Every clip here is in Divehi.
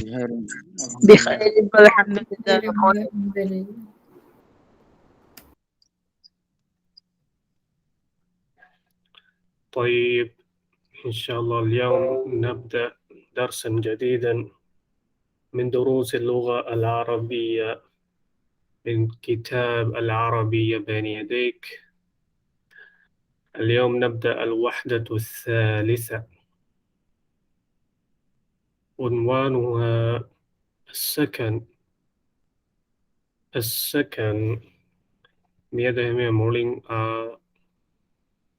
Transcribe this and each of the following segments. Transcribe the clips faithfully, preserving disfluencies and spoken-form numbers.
بخير والحمد لله. طيب، إن شاء الله اليوم نبدأ درسا جديدا من دروس اللغة العربية من كتاب العربية بين يديك. اليوم نبدأ الوحدة الثالثة، عنوانها السكن. السكن. މިއަދު އެހެންވެ މުޅިން އާ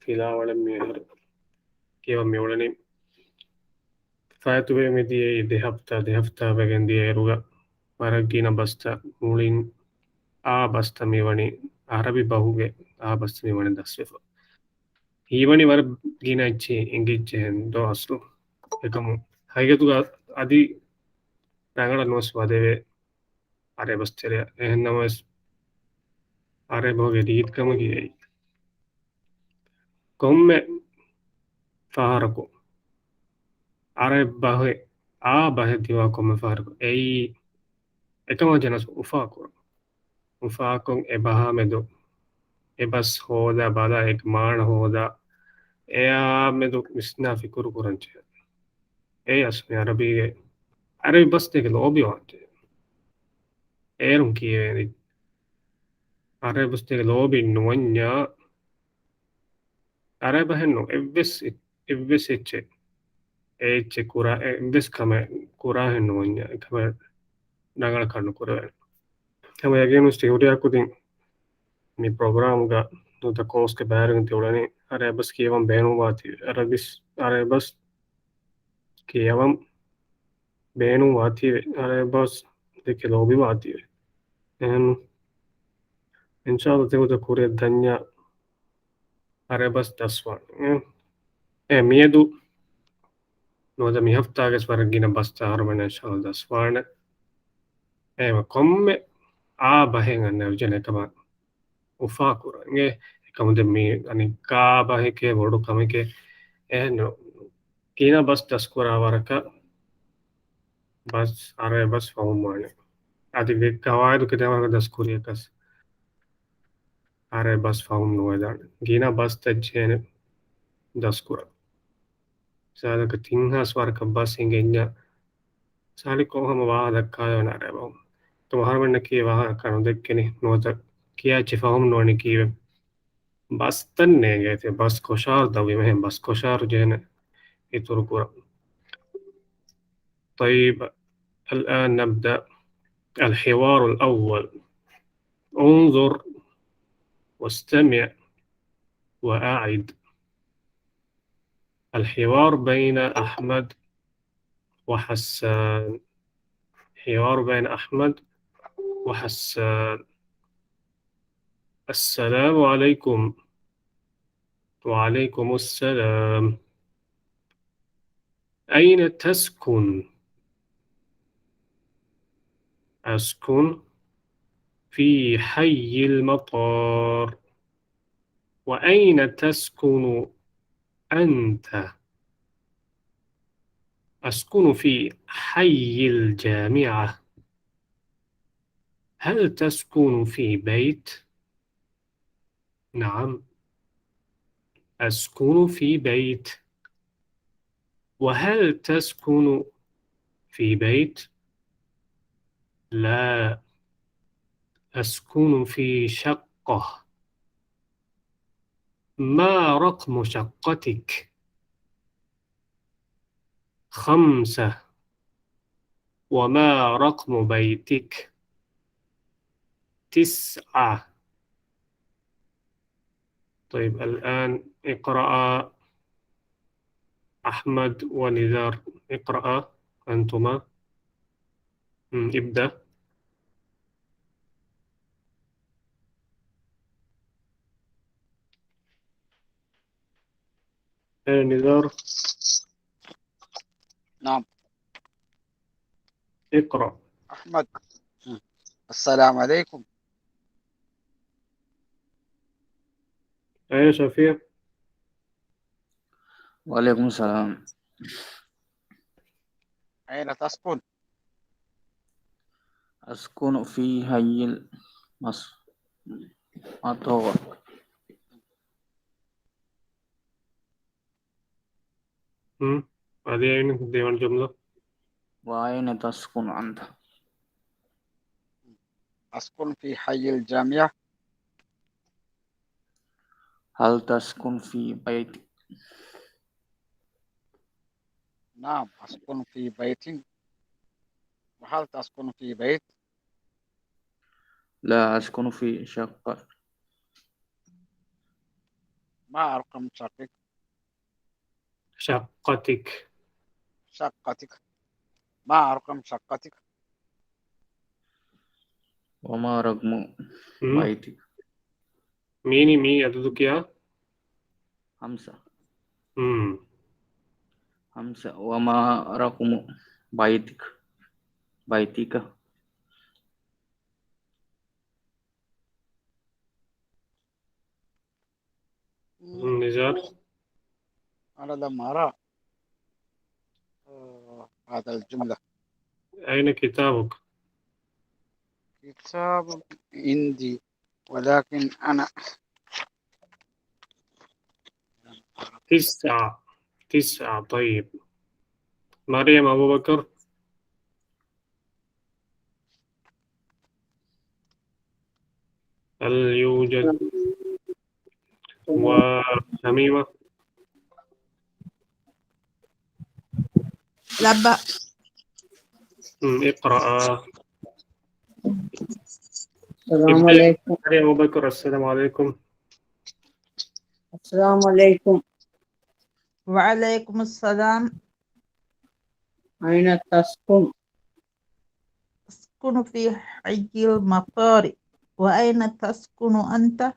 ފިލާވަޅެއް މިހާރު ކިޔަވަން މިއުޅެނީ. ފައިތުވެ މިދިޔައީ ދެ ހަފްތާ، ދެ ހަފްތާ ވެގެން ދިޔައިރުގަ ވަރަށް ގިނަ ބަސްތައް މުޅިން އާ ބަސްތައް މިވަނީ، އަރަބި ބަހުގެ އާ ބަސްތައް މިވަނީ ދަސްވެފަ. ހީވަނީ ވަރަށް ގިނަ އެއްޗެއް އެނގިއްޖެ ހެން ދޯ އަސްލު. އެކަމު ހަގީގަތުގަ އަދި ރަނގަޅަށް ނުވެސް ވަދެވޭ އަރަބި ބަސް ތެރެއަށް. އެހެން ނަމަވެސް އަރަބި ބަހުގެ ރީތިކަމަކީ އެއީ. ކޮންމެ ފަހަރަކު އަރަބި ބަހެއް، އާ ބަހެއް ދިމާ ކޮންމެ ފަހަރަކު އެއީ އެކަމަށް ޖެހޭނެ އުފާކުރުން. އުފާކޮށް އެ ބަހާ މެދު އެ ބަސް ހޯދާ ބަލާ އޭގެ މާނަ ހޯދާ އެއާ މެދު ވިސްނާ ފިކުރު ކުރަން ޖެހޭ. އެއީ އަސްލު އަރަބީގެ، އަރަބި ބަސްތަކެއް ލޯބިވާން ޖެހޭ. އޭރުން ކިޔެވޭނެ އަރަބި ބަސްތަކެއް ލޯބި ނުވަންޏާ އަރަބި ބަހެއް ނޫން އެއްވެސް އެއް-، އެއްވެސް އެއްޗެއް، އެ އެއްޗެއް ކުރާ، އެއްވެސް ކަމެއް ކުރާހެން ނުވަންޏާ އެކަމެއް ރަނގަޅަކަށް ނުކުރެވޭނެ. ހަމަ ޔަގީނުން ތިހުރިޔާ ކުދިން މި ޕްރޮގްރާމްގަ ނުވަތަ ކޯސްގެ ބައިވެރިން ތި އުޅެނީ އަރަބި ބަސް ކިޔަވަން ބޭނުންވާތީ، އަރަބި ބަސް، އަރަބި ބަސް ކިޔަވަން ބޭނުންވާތީވެ، އަރަބި ބަސް ދެކެ ލޯބިވާތީވެ. އެހެން އިންޝާﷲ ތިހުރިޔާ ކުރިއަށް ދަންޏާ އަރަބި ބަސް ދަސްވާނެ. އެ މިއަދު ނުވަތަ މި ހަފްތާގެ ވަރަށް ގިނަ ބަސްތައް އަހަރުމެން އިންޝާﷲ ދަސްވާނެ. އެ ކޮންމެ އާ ބަހެއް އަންނަ އެއްޗެއް އެކަމަށް އުފާކުރަން. އެ އެކަމު ދެން މި އަނެއްކާ ބަހެކޭ ބޮޑު ކަމެކޭ އެހެން ގިނަ ބަސް ދަސްކުރާ ވަރަކަށް ބަސް އަރަބި ބަސް ފަހުމްވާނެ. އަދި ވެ ގަވާއިދު ކިތަންމެ ވަރަކަށް ދަސްކުރިޔަކަސް އަރަބި ބަސް ފަހުމް ނުވެދާނެ. ގިނަ ބަސްތައް ޖެހޭނެ ދަސްކުރަން. މިސާލަކަށް ތިން ހާސް ވަރަކަށް ބަސް ހިނގެންޏާ ސާލިކް ކޮން ހަމަ ވާހަކަ ދައްކާލެވެން އަރަބި ބަހުން. އެކަމު އަހަރުމެންނަކީ ވާހަކަ ނުދެއްކެނީ ނުވަތަ ކިޔާ އެއްޗެއް ފަހުމް ނުވަނީކީވެ. ބަސްތައް ނޭނގޭތީ ބަސް ކޮށާރު ދަށްވީމަހެން ބަސް ކޮށާރު ޖެހޭނެ އިތުރު ކުރަން. طيب، الآن نبدأ الحوار الأول. انظر واستمع وأعد. الحوار بين أحمد وحسان. حوار بين أحمد وحسان. السلام عليكم. وعليكم السلام. أين تسكن؟ أسكن في حي المطار. وأين تسكن أنت؟ أسكن في حي الجامعة. هل تسكن في بيت؟ نعم، أسكن في بيت. وهل تسكن في بيت؟ لا، أسكن في شقة. ما رقم شقتك؟ خمسة. وما رقم بيتك؟ تسعة. طيب، الآن اقرأ أحمد ونزار، اقرأ أنتما. مم، ابدأ. إيه، نزار. نعم. اقرأ. أحمد. السلام عليكم. أين شفيق؟ وعليكم السلام. أين تسكن؟ أسكن في حي المس-، مطار. ހުން. އަދި އައިނު ދެވަނަ ޖުމްލަ. وأين تسكن أنت؟ أسكن في حي الجامعة. هل تسكن في بيت؟ نعم، أسكن في بيت. وهل تسكن في بيت؟ لا، أسكن في شقة. ما رقم شقتك؟ شقتك. شقتك. ما رقم شقتك؟ وما رقم މް. بيتك؟ މީނީ މީ އަދަދު ކިޔާ؟ خمسة. މް. خمسة. وما رقم بيتك؟ بيتك؟ މް، ނިޒާރު. أنا لم أرى، آه، هذا الجملة. أين كتابك؟ كتاب عندي، ولكن أنا تسعة. تسعة. طيب. مريم أبو بكر. هل يوجد؟ وشميمة؟ لبا. م، اقرأ. السلام ابدأ. عليكم. مريم أبو بكر، السلام عليكم. السلام عليكم. وعليكم السلام. أين تسكن؟ أسكن في حي المطار. وأين تسكن أنت؟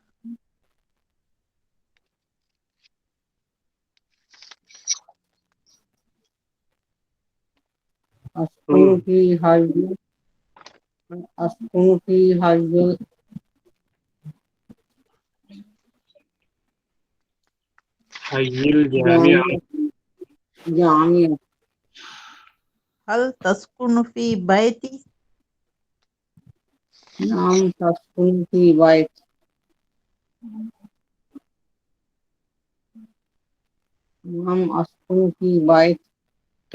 أسكن في حي، أسكن في حي، حي الجامعة. جامعة. هل تسكن في بيتي؟ نعم، تسكن في بيت. نعم، أسكن في بيت.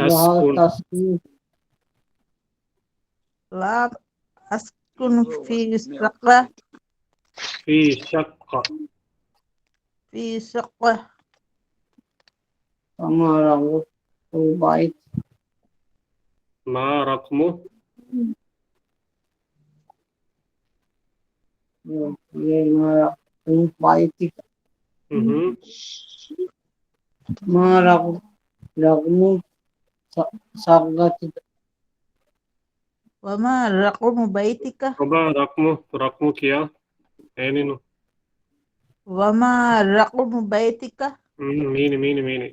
وهل تسكن. تسكن؟ لا، أسكن في شقة. في شقة. في شقة. وما رقم البيت؟ ما رقم؟ ما رقم بيتك؟ مهم. ما رقم، رقم س-، شقتك؟ وما رقم بيتك؟ ކޮބާ ރަޤުމު، ރަޤުމު ކިޔާ؟ އޭނިނު. وما رقم بيتك؟ މް، މީނި، މީނި، މީނި.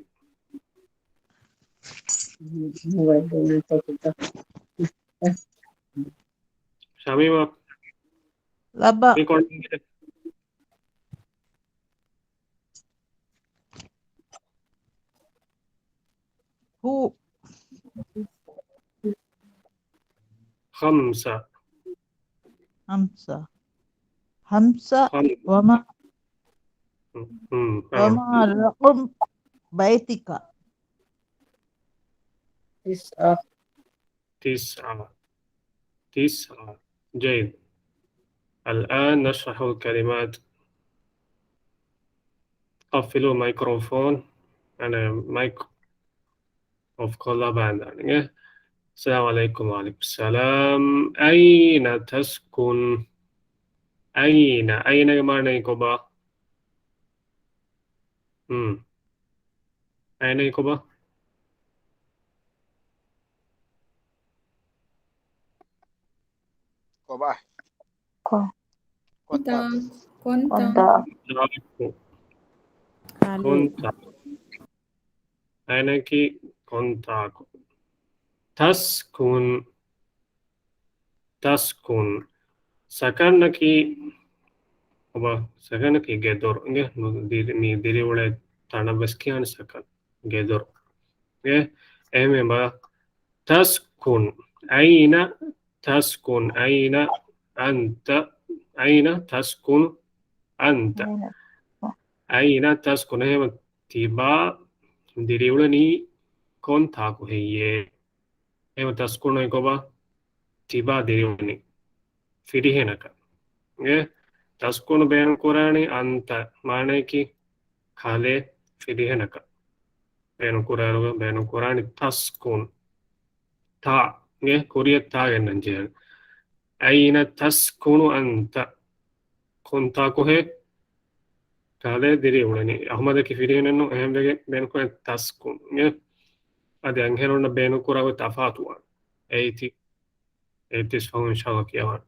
ޝަމީމާ. ލައްބަ. މި ކޮން ހޫ. ޚަމްސަ. ޚަމްސަ. ޚަމްސަ. ޚަމް-، ވަމާ، މް، މް، އައި. ވަމާ ރަޤުމް ބައިތިކަ؟ ތިސްޢަ. تسعة. تسعة. جيد. الآن نشرح الكلمات. قفلوا الميكروفون. يعني مايك أوف كولا باندانية. السلام عليكم. وعليكم السلام. أين تسكن؟ أين؟ أين ގެ މާނައީ ކޮބާ؟ މް. އައިނަ ކޮބާ؟ ކޮބާ؟ ކޮންތާ؟ ކޮންތާ؟ ކޮންތާ؟ ކޮންތާ؟ އައިނަކީ ކޮންތާކު. ތަސްކުން. ތަސްކުން. ސަކަންއަކީ، އޮބާ، ސަކަންއަކީ ގެދޮރު. އިނގޭ؟ ދިރި-، މި ދިރިއުޅޭ ތަނަށް ވެސް ކިޔާނެ ސަކަން. ގެދޮރު. އިނގޭ؟ އެހެންވީމަ، ތަސްކުން. އައިނަ تسكن أين أنت؟ أين تسكن أنت؟ أين تسكن؟ އެހެން ތިބާ ދިރިއުޅެނީ ކޮން ތާކު ހެއްޔޭ؟ އެހެން تسكن އެކޮބާ؟ ތިބާ ދިރިއުޅެނީ ފިރިހެނަކަށް. އެ تسكن ބޭނުންކުރާނީ أنت، މާނައަކީ ކަލޭ ފިރިހެނަކަށް. ބޭނުންކުރާނުގަ ބޭނުންކުރާނީ تسكن. ތާ، ގެ ކުރިއަށް ތާ ގެންނަން ޖެހޭނެ. أين تسكن أنت؟ ކޮންތާކުހޭ؟ ކަލޭ ދިރިއުޅެނީ. އަޙްމަދަކީ ފިރިހެނެއްނު، އެހެންވެގެން ބޭނުންކުރާނީ تسكن. ގެ އަދި އަންހެނުންނަށް ބޭނުންކުރާ ގޮތް ތަފާތުވާނެ. އެއިތި އެއްވެސް ފަހުން އިންޝާﷲ ކިޔަވާނެ.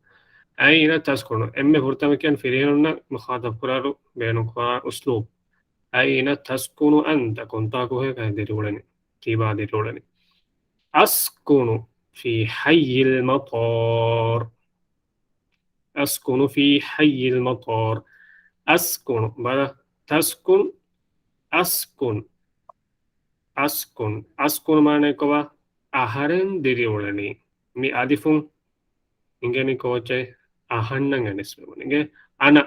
أين تسكن؟ އެންމެ ފުރަތަމަ ކިޔަން ފިރިހެނުންނަށް މުޚާޠަބު ކުރާއިރު ބޭނުންކުރާ އުސްލޫބު. أين تسكن أنت؟ ކޮންތާކުހޭ ކަލޭ ދިރިއުޅެނީ؟ ތިބާ ދިރިއުޅެނީ. أسكن في حي المطار. أسكن في حي المطار. أسكن، ބަލަ، تسكن، أسكن. أسكن. أسكن މާނައަކީ ކޮބާ؟ އަހަރެން ދިރިއުޅެނީ. މި އަލިފުން އިނގެނީ ކޯޗެއް؟ އަހަންނަށް ނިސްބަތް ކުރަން. އިނގޭ އަނަ.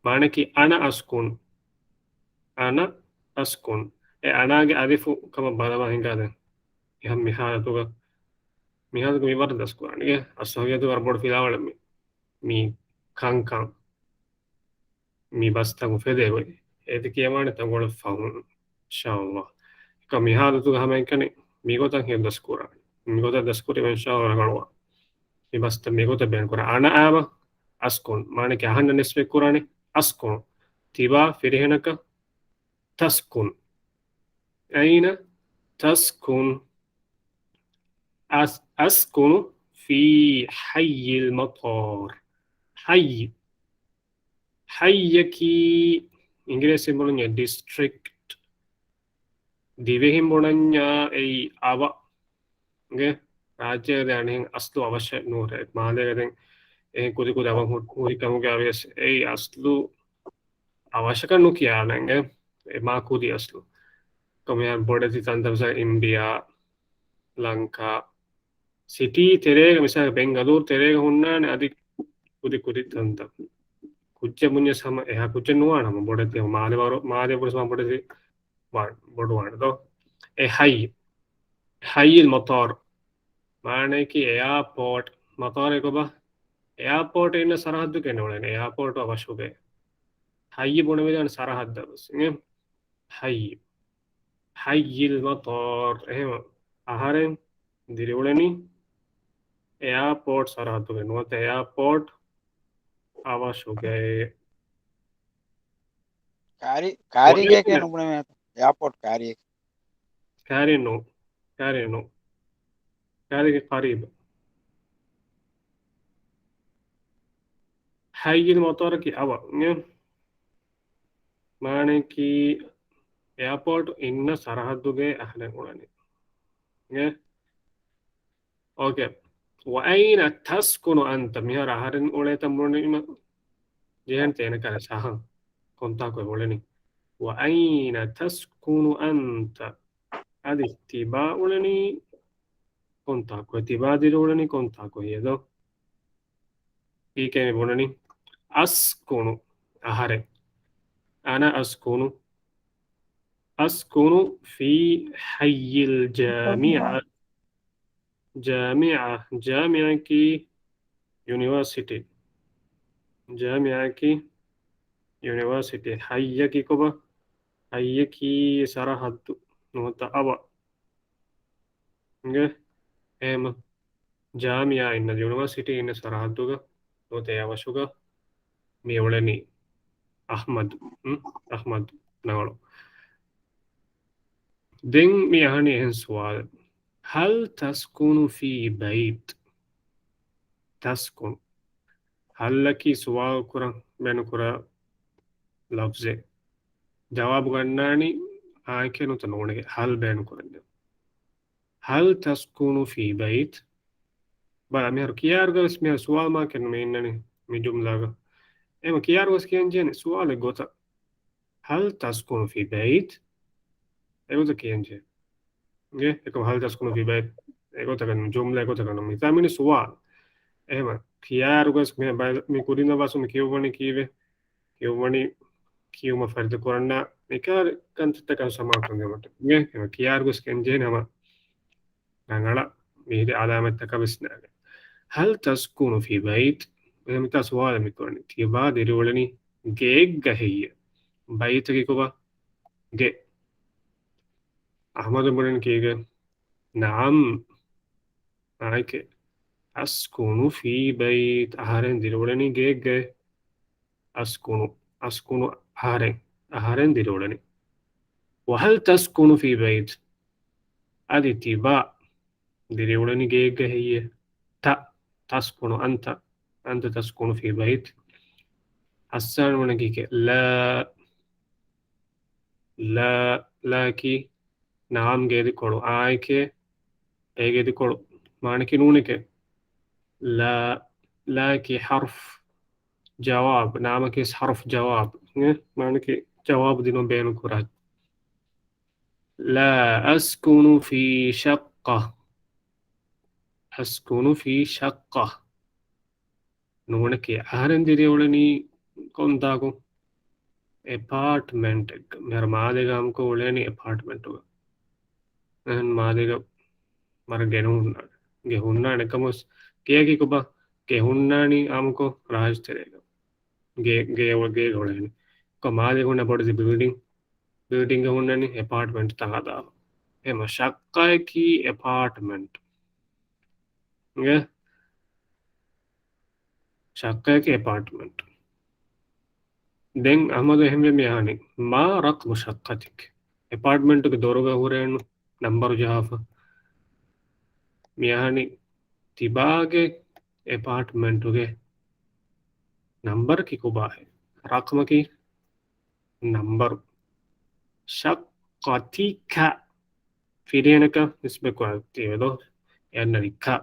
މާނައަކީ أنا أسكن. أنا أسكن. އެ އަނާގެ އަލިފު ކަމަށް ބަލަމާ ހިނގާދެން. އެހެން މި ހާލަތުގަ، މި ހާލަތުގަ މި ވަރަށް ދަސްކުރާނެ. އަސްލު ހަގީގަތުގަ ވަރަށް ބޮޑު ފިލާވަޅެއް މި. މި ކަންކަން. މި ބަސްތަކުން ފެދޭ ގޮތް. އޭތި ކިޔަވާނެ ތަންކޮޅެއް ފަހުން، އިންޝާﷲ. އެކަމް މި ހާލަތުގަ ހަމައެކަނި މިގޮތަށް ހިން ދަސްކުރާނެ. މިގޮތަށް ދަސްކުރީމަ އިންޝާﷲ ރަނގަޅުވާ. މި ބަސްތައް މިގޮތަށް ބޭނުންކުރާ. أنا އާމަ أسكن. މާނައަކީ އަހަންނަށް ނިސްބަތް ކުރާނެ. أسكن. ތިބާ ފިރިހެނަކަށް. تسكن. أين تسكن؟ أس-، أسكن في حي المطار. ޙައްޔު. ޙައްޔަކީ އިނގިރޭސިން ބުނަންޏާ ޑިސްޓްރިކްޓް. ދިވެހިން ބުނަންޏާ އެއީ އަވަށް. ގެ ރާއްޖޭގަ ދެން އަހަން އަސްލު އަވަށެއް ނޫން. މާލޭގަ ދެން އެހެން ކުދި ކުދި އަވަށް ހު-، ހުރި ކަމުގަ ވިޔަސް އެއީ އަސްލު އަވަށަކަށް ނުކިޔާނެ. އެ މާ ކުދި އަސްލު. ކަމުޔާ ބޮޑެތި ތަންތަން މިސާލަށް އިންޑިއާ، ލަންކާ، ސިޓީ ތެރޭގަ މިސާލަށް ބެންގަލޫރު ތެރޭގަ ހުންނާނެ އަދި ކުދި ކުދި ތަންތަން. ކުއްޖެއް ބުންޏަސް ހަމަ އެހާ ކުއްޖެއް ނުވާނެ ހަމަ ބޮޑެތި މާލެ ވަރު-، މާލެ ވުރެސް ހަމަ ބޮޑެތި ވާން، ބޮޑު ވާނެ ދޯ. އެ ޙައްޔު. ޙައްޔުލް މަޠާރު. މާނައަކީ އެއާޕޯޓް. މަޠާރު އެކޮބާ؟ އެއާޕޯޓް އިންނަ ސަރަހައްދުގަ ނޫޅެން. އެއާޕޯޓް އަވަށުގައި. ޙައްޔު ބުނެވިދާނެ ސަރަހައްދަށް ވެސް. އިނގޭ؟ ޙައްޔު. ޙައްޔުލް މަޠާރު. އެހެން އަހަރެން ދިރިއުޅެނީ އެއާޕޯޓް ސަރަހައްދުގައި ނުވަތަ އެއާޕޯޓް އަވަށުގައި. ކާރި-، ކާރީގެ ކޭ ނުބުނެވޭ އެއާޕޯޓް ކާރީގެ. ކާރިނު، ކާރިނު. ކާރީގެ ޤަރީބު. ޙައްޔުލް މަޠާރަކީ އަވަށް. މާނައަކީ އެއާޕޯޓް އިންނަ ސަރަހައްދުގައި އަހަރެން އުޅެނީ. އެ؟ އޯކޭ. وأين تسكن أنت؟ މިހާރު އަހަރެން އުޅޭތަން ބުނީމަ ޖެހޭނެ ތޭނަ ކާރި ސަހަން. ކޮންތާކު އެ އުޅެނީ؟ وأين تسكن أنت؟ އަދި ތިބާ އުޅެނީ ކޮންތާކު؟ ތިބާ ދިރިއުޅެނީ ކޮންތާކު ހެއްޔޭ ދޯ؟ އީކޭ މި ބުނަނީ؟ أسكن. އަހަރެން. أنا أسكن. أسكن في حي الجامعة. ޖާމިޢާ، ޖާމިޢަކީ ޔުނިވާސިޓީ. ޖާމިޢަކީ ޔުނިވާސިޓީ. ޙައްޔަކީ ކޮބާ؟ ޙައްޔަކީ ސަރަޙައްދު ނުވަތަ އަވަށް. އިނގޭ؟ އެހެން ޖާމިޢާ އިންނަ، ޔުނިވާސިޓީ އިންނަ ސަރަޙައްދުގަ ނުވަތަ އެއަވަށުގަ މި އުޅެނީ އަޙްމަދު. ހުން؟ އަޙްމަދު ނަގަޅު. ދެން މި އަހަނީ އެހެން ސުވާލެއް. هل تسكن في بيت؟ تسكن. ހަލްއަކީ ސުވާލު ކުރަން ބޭނުންކުރާ ލަފްޒެއް. ޖަވާބު ގަންނާނީ އާނއެކޭ ނުވަތަ ނޫނެކޭ. ހަލް ބޭނުންކުރަންޖެހޭ. هل تسكن في بيت؟ ބަލަ، މިހާރު ކިޔާއިރުގަވެސް މިހާރު ސުވާލު މާކެއް ނުމެ އިންނަނީ މި ޖުމްލާގަ. އެހެން ކިޔާއިރުވެސް ކިޔަންޖެހޭނެ ސުވާލެއް ގޮތަށް. هل تسكن في بيت؟ އެގޮތަށް ކިޔަންޖެހޭ. އިނގޭ؟ އެކަމް هل تسكن في بيت؟ އެގޮތަކަށް ނު، ޖުމްލަ އެގޮތަކަށް ނު. މިތާ މިނި ސުވާލު. އެހެމަ ކިޔާއިރުގަސް މި ބަ-، މި ކުރިން ދަ ބަސް މި ކިޔުވަނީ ކީވެ؟ ކިޔުވަނީ ކިޔުމަށް ފަރިދު ކުރަންނާ މިކާރި ކަންތައްތަކަށް ސަމާ ކުރަން ދެމަޓ. އެ، އެ، ކިޔާއިރުގަސް ކެންޖޭނެ ހަމަ ރަނގަޅަށް މިހިރި އަލާމަތްތަކަށް ވިސްނާގެން. هل تسكن في بيت؟ މިތާ ސުވާލަށް މި ކުރަނީ. ތިބާ ދިރިއުޅެނީ ގެއެއްގަ ހެއްޔެ؟ ބައިތަކީ ކޮބާ؟ ގެ. އަޙްމަދު ބުނަން ކީގެ؟ ނަޢަމް. އާއެކޭ. أسكن في بيت. އަހަރެން ދިރިއުޅެނީ ގެއެއްގައޭ. أسكن، أسكن އަހަރެން، އަހަރެން ދިރިއުޅެނީ. وهل تسكن في بيت؟ އަދި ތިބާ ދިރިއުޅެނީ ގެއެއްގަ ހެއްޔެ؟ ތަ، تسكن أنت، أنت تسكن في بيت. އައްސާން ވަނަގީކެ؟ ލާ، ލާ، ލާކީ ނަޢަމްގެ އެދިކޮޅު، އާއެކޭ، އޭގެ އެދިކޮޅު މާނަކީ ނޫނެކޭ. ލާ، ލާކީ ޙަރުފު ޖަވާބު، ނަޢަމަކީ ޙަރުފު ޖަވާބު. އެ، މާނަކީ ޖަވާބު ދިނުން ބޭނުން ކުރާ. لا أسكن في شقة. أسكن في شقة. ނޫނެކޭ އަހަރެން ދިރިއުޅެނީ ކޮންތާކު؟ އެޕާޓްމަންޓެއްގަ. މިހާރު މާދޭގަ ހަމަކޮށް އުޅޭނީ އެޕާޓްމަންޓުގަ. އެހެން މާދޭގަ މަރަ ގެ ނުހުންނާނެ. ގެ ހުންނާނެ ކަމަސް ގެއަކީ ކޮބާ؟ ގެ ހުންނާނީ އާއްމުކޮށް ރާއްޖެތެރޭގަ. ގޭ، ގޭ، ގޭގަ އުޅޭނެ. ކޮ މާދޭގަ ހުންނަ ބޮޑެތި ބިލްޑިން، ބިލްޑިންގަ ހުންނަނީ އެޕާޓްމަންޓް ތަހާ ދާ. އެހެމަ ޝައްޤައަކީ އެޕާޓްމަންޓް. އިނގޭ؟ ޝައްޤައަކީ އެޕާޓްމަންޓް. ދެން އަޙްމަދު އެހެންވެ މި އަހަނީ، ما رقم شقتك؟ އެޕާޓްމަންޓުގެ ދޮރުގަ ހުރެއެއްނު ނަންބަރު ޖަހާފަ. މި އަހަނީ ތިބާގެ އެޕާޓްމަންޓުގެ ނަންބަރަކީ ކޮބާހޭ؟ ރަޤަމަކީ ނަންބަރު. ޝައްޤަތިކަ. ފިރިހެނަކަށް ނިސްބަތްކޮށް ތިބެދޯ. އެއަންނަނިކަ.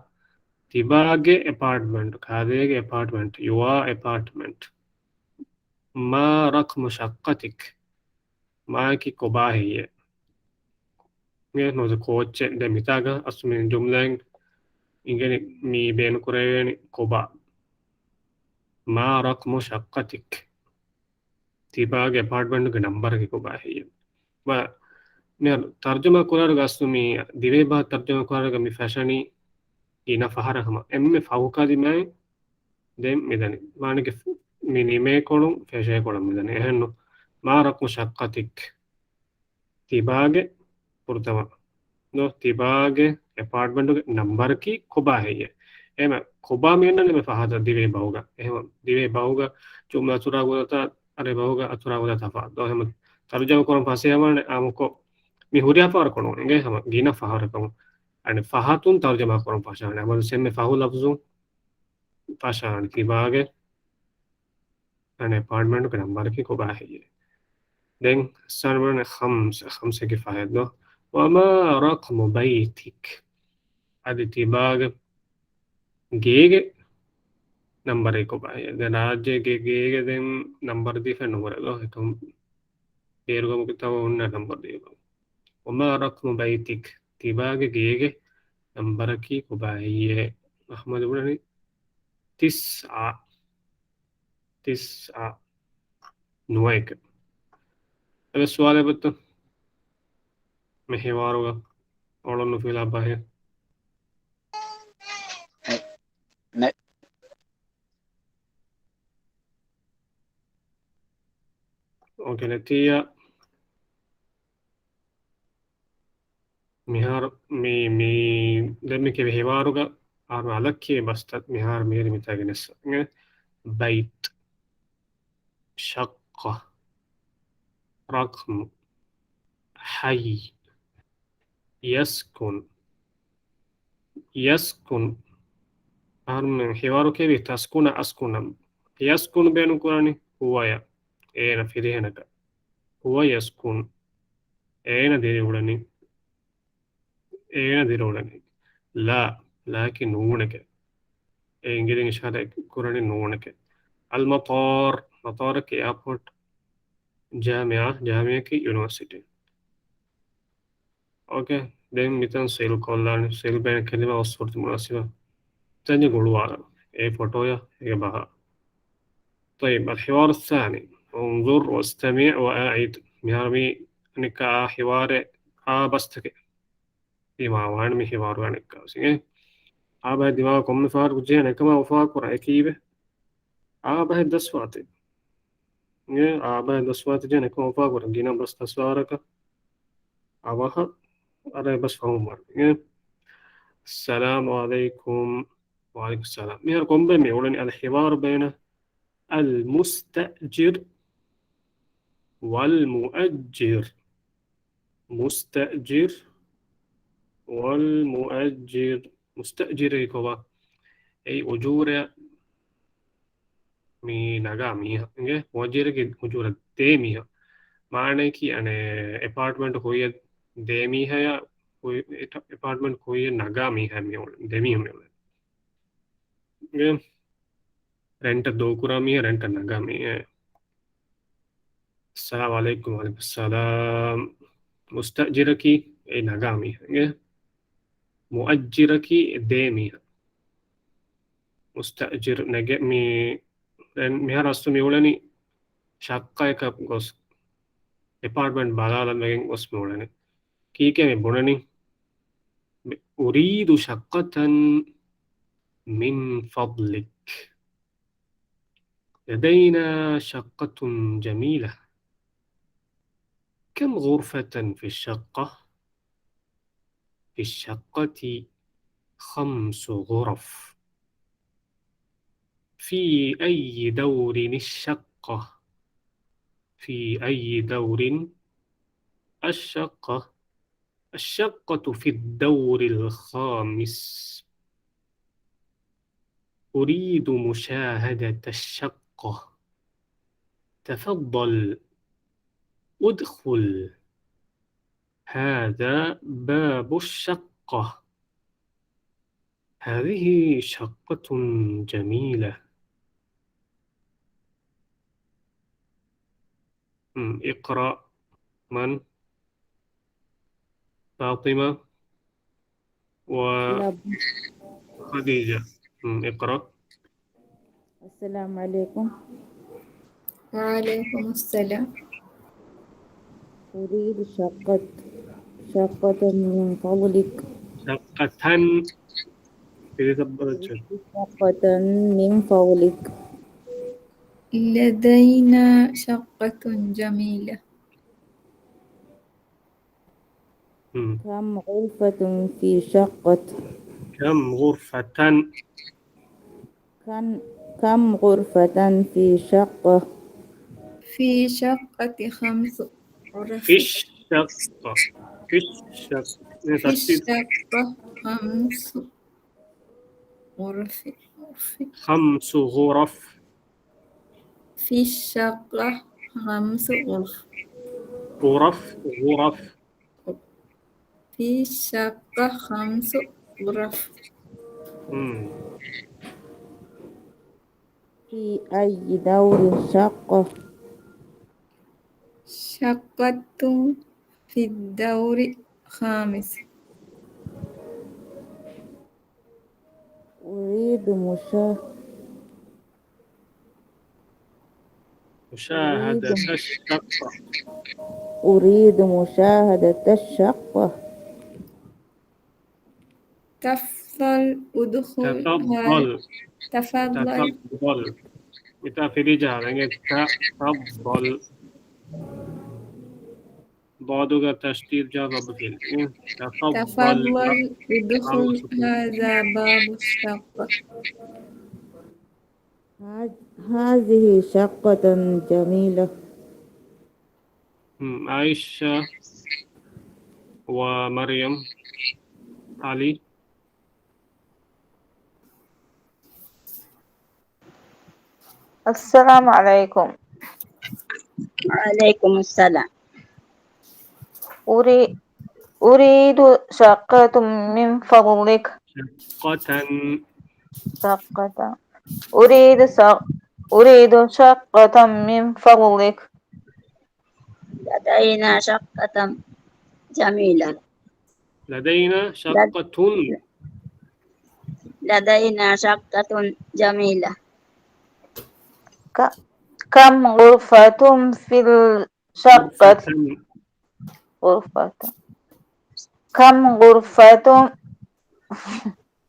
ތިބާގެ އެޕާޓްމަންޓް، ކާދޭގެ އެޕާޓްމަންޓް، your apartment. ما رقم شقتك؟ މާއަކީ ކޮބާ ހެއްޔޭ؟ މި ނުވަތަ ކޯއްޗެއް؟ ދެ މިތާގަ އަސްލު މި ޖުމްލައިން އިނގެނި މި ބޭނުން ކުރެވޭނީ ކޮބާ؟ ما رقم شقتك؟ ތިބާގެ އެޕާޓްމަންޓުގެ ނަންބަރަކީ ކޮބާ ހެއްޔޭ؟ ވަ މި ތަރްޖަމާ ކުރާރުގަ އަސްލު މި ދިވެހި ބަހަށް ތަރްޖަމާ ކުރާރުގަ މި ފެށަނީ ގިނަ ފަހަރަށް ހަމަ. އެންމެ ފަހު ކަލިމާއެއް ދެން މިދަނީ. މާނައަކީ މި ނިމޭކޮޅުން ފެށޭކޮޅަށް މިދަނީ. އެހެންނު، ما رقم شقتك؟ ތިބާގެ ފުރަތަމަ ދޯ، ތިބާގެ އެޕާޓްމަންޓުގެ ނަންބަރަކީ ކޮބާ ހެއްޔޭ؟ އެހެމަ ކޮބާ މި އަންނަނީ މި ފަހަތަށް ދިވެހި ބަހުގަ. އެހެމަ ދިވެހި ބަހުގަ ޖުމްލަ އަތުރާ ގުދަތަ އަރަބި ބަހުގަ އަތުރާ ގުދަ ތަފާތު. ދޯ، އެހެމަ ތަރުޖަމަ ކުރަން ފަސޭހަވާނެ އާއްމުކޮށް މި ހުރިހާ ފަހަރަކު ނޫން އިނގޭ ހަމަ ގިނަ ފަހަރަކަށް. އަނެއް ފަހަތުން ތަރުޖަމާ ކުރަން ފަށާނެ. އަމަލު ސެންމެ ފަހު ލަފްޒު ފަށާނެ ތިބާގެ އަނެއް އެޕާޓްމަންޓުގެ ނަންބަރަކީ ކޮބާ ހެއްޔޭ؟ ދެން ސަންވަން ޚަމްސަ، ޚަމްސަގެ ފަހެއް ދޯ. وما رقم بيتك؟ އަދި ތިބާގެ ގޭގެ ނަންބަރެއް ކޮބާ ހެއްޔޭ؟ ދެން ރާއްޖޭގެ ގޭގެ ދެން ނަންބަރު ދީފަ ނުހުރޭ ދޯ. އެކަމް ބޭރުގަމުގެ ތަވަ އޮންނަ ނަންބަރު ދީފަ. وما رقم بيتك؟ ތިބާގެ ގޭގެ ނަންބަރަކީ ކޮބާ ހެއްޔޭ؟ އަޙްމަދު ބުނަނީ ތިސްއާ. ތިސްއާ. ނުވައެކެއް. އެވެސް ސުވާލެއް އެބައޮތްތަ؟ މި ހިވާރުގަ އޮޅުން ނުފިލާ ބަހެއް. ނެ-، ނެ-. އޯކޭ، ނެތިއްޔާ. މިހާރު މި، މި ދެން މި ކިޔެވި ހިވާރުގަ އަހަރު އަލަށް ކިޔެވި ބަސްތައް މިހާރު މިހިރީ މިތާގެ ނެއްސަ. بيت، شقة، رقم، حي، يسكن، يسكن. އަހަރުމެން ހިވާރު ކެރި تسكن، أسكن. يسكن ބޭނުން ކުރާނީ هو އޭނަ ފިރިހެނަކަށް. هو يسكن. އޭނަ ދިރިއުޅެނީ. އޭނަ ދިރިއުޅެނީ. لا، ލާއަކީ ނޫނެކޭ. އެ އިނގިލިން އިޝާރާތް ކުރަނީ ނޫނެކޭ. المطار، މަޠާރަކީ އެއާޕޯޓް. جامعة، ޖާމިޢައަކީ ޔުނިވަރސިޓީ. އޯކޭ. ދެން މިތަން ސީލް ކޮށްލާނެ. ސީލް ބޭނުން ކެލިމަ އޮއްސުރުތި މުނާސިބަށް. ދެން ގުޅުވާލަން. އެ ފޮޓޯޔަށް އޭގެ ބަހަށް. طيب، الحوار الثاني. انظر واستمع وأعد. މިހާރު މި އަނެއްކާ އާ ހިވާރެއް އާ ބަސްތަކެއް. ދިމާވާން މި ހިވާރު އަނެއްކާ ވެސް. އާ ބަހެއް ދިމާވާ ކޮންމެ ފަހަރަކު ޖެހޭނެ އެކަމާ އުފާކުރާ އެކީވެ. އާ ބަހެއް ދަސްވާތި. އެ އާ ބަހެއް ދަސްވާތި ޖެހޭނެ އެކަމާ އުފާކުރާ. ގިނަ ބަސް ދަސްވާރަކަށް އަވަހަށް އަރައި ބަސް ފަހުމް ވާނެ. އެ. السلام عليكم. وعليكم السلام. މިހާރު ކޮންބައެއް މި އުޅެނީ؟ الحوار بين المستأجر والمؤجر. مستأجر والمؤجر. މުސްތައްޖިރަކީ ކޮބާ؟ އެއީ އުޖޫރަ މި ނަގާ މީހާ. އިނގޭ؟ މުއައްޖިރަކީ އުޖޫރަ ދޭ މީހާ. މާނައަކީ އަނެއް އެޕާޓްމަންޓް ކުއްޔަށް ދޭ މީހާޔާ، ކުއް-، އެޓަ-، އެޕާޓްމަންޓް ކުއްޔަށް ނަގާ މީހާ މި އުޅެނީ. ދެ މީހުން މި އުޅެނީ. އިނގޭ؟ ރެންޓަށް ދޫކުރާ މީހާ، ރެންޓަށް ނަގާ މީހާ. السلام عليكم. وعليكم السلام. މުސްތައްޖިރަކީ އެ ނަގާ މީހާ. އިނގޭ؟ މުއައްޖިރަކީ ދޭ މީހާ. މުސްތައްޖިރު ނެގެ މި ދެން މިހާރު އަސްލު މި އުޅެނީ ޝައްޤައަކަށް ގޮސް، އެޕާޓްމަންޓް ބަލާލަން ވެގެން ގޮސް މި އުޅެނީ. ކީކޭ މި ބުނަނީ؟ މި، أريد شقة من فضلك. لدينا شقة جميلة. كم غرفة في الشقة؟ في الشقة خمس غرف. في أي دور الشقة؟ في أي دور الشقة؟ الشقة في الدور الخامس. أريد مشاهدة الشقة. تفضل، ادخل. هذا باب الشقة. هذه شقة جميلة. م، اقرأ من؟ فاطمة و، لا. خديجة. م، اقرأ. السلام عليكم. وعليكم السلام. أريد شقة، شقة من فضلك. شقة. شقة من فضلك. لدينا شقة جميلة. مم. كم غرفة في شقة؟ كم غرفة؟ كم، كم غرفة في شقة؟ في شقة خمس غرف. في الشقة. في الشقة. في الشقة خمس غرف. غرف. خمس غرف. في الشقة خمس غرف. غرف، غرف. في الشقة خمس غرف. مم. في أي دور الشقة؟ شقة في الدور الخامس. أريد مشا-، مشاهدة أريد، الشقة. أريد مشاهدة الشقة. تفضل، ادخل. تفضل. تفضل. تفضل. މިތާ ފިރިޖާ ރަނގެއް. تفضل. ޟާދުގަ ތަޝްދީދު ޖާ ބައްބަ ފިލް. تفضل. تفضل، ادخل، هذا باب الشقة. ها-، هذه شقة جميلة. މް، އާއިޝާ ވަ މަރިޔަމް އަލީ. السلام عليكم. وعليكم السلام. أري-، أريد شقة من فضلك. شقة. شقة. أريد ش-، أريد شقة من فضلك. لدينا شقة جميلة. لدينا شقة. لدينا شقة جميلة. ك- كم غرفة في الشقة؟ غرفة. كم غرفة،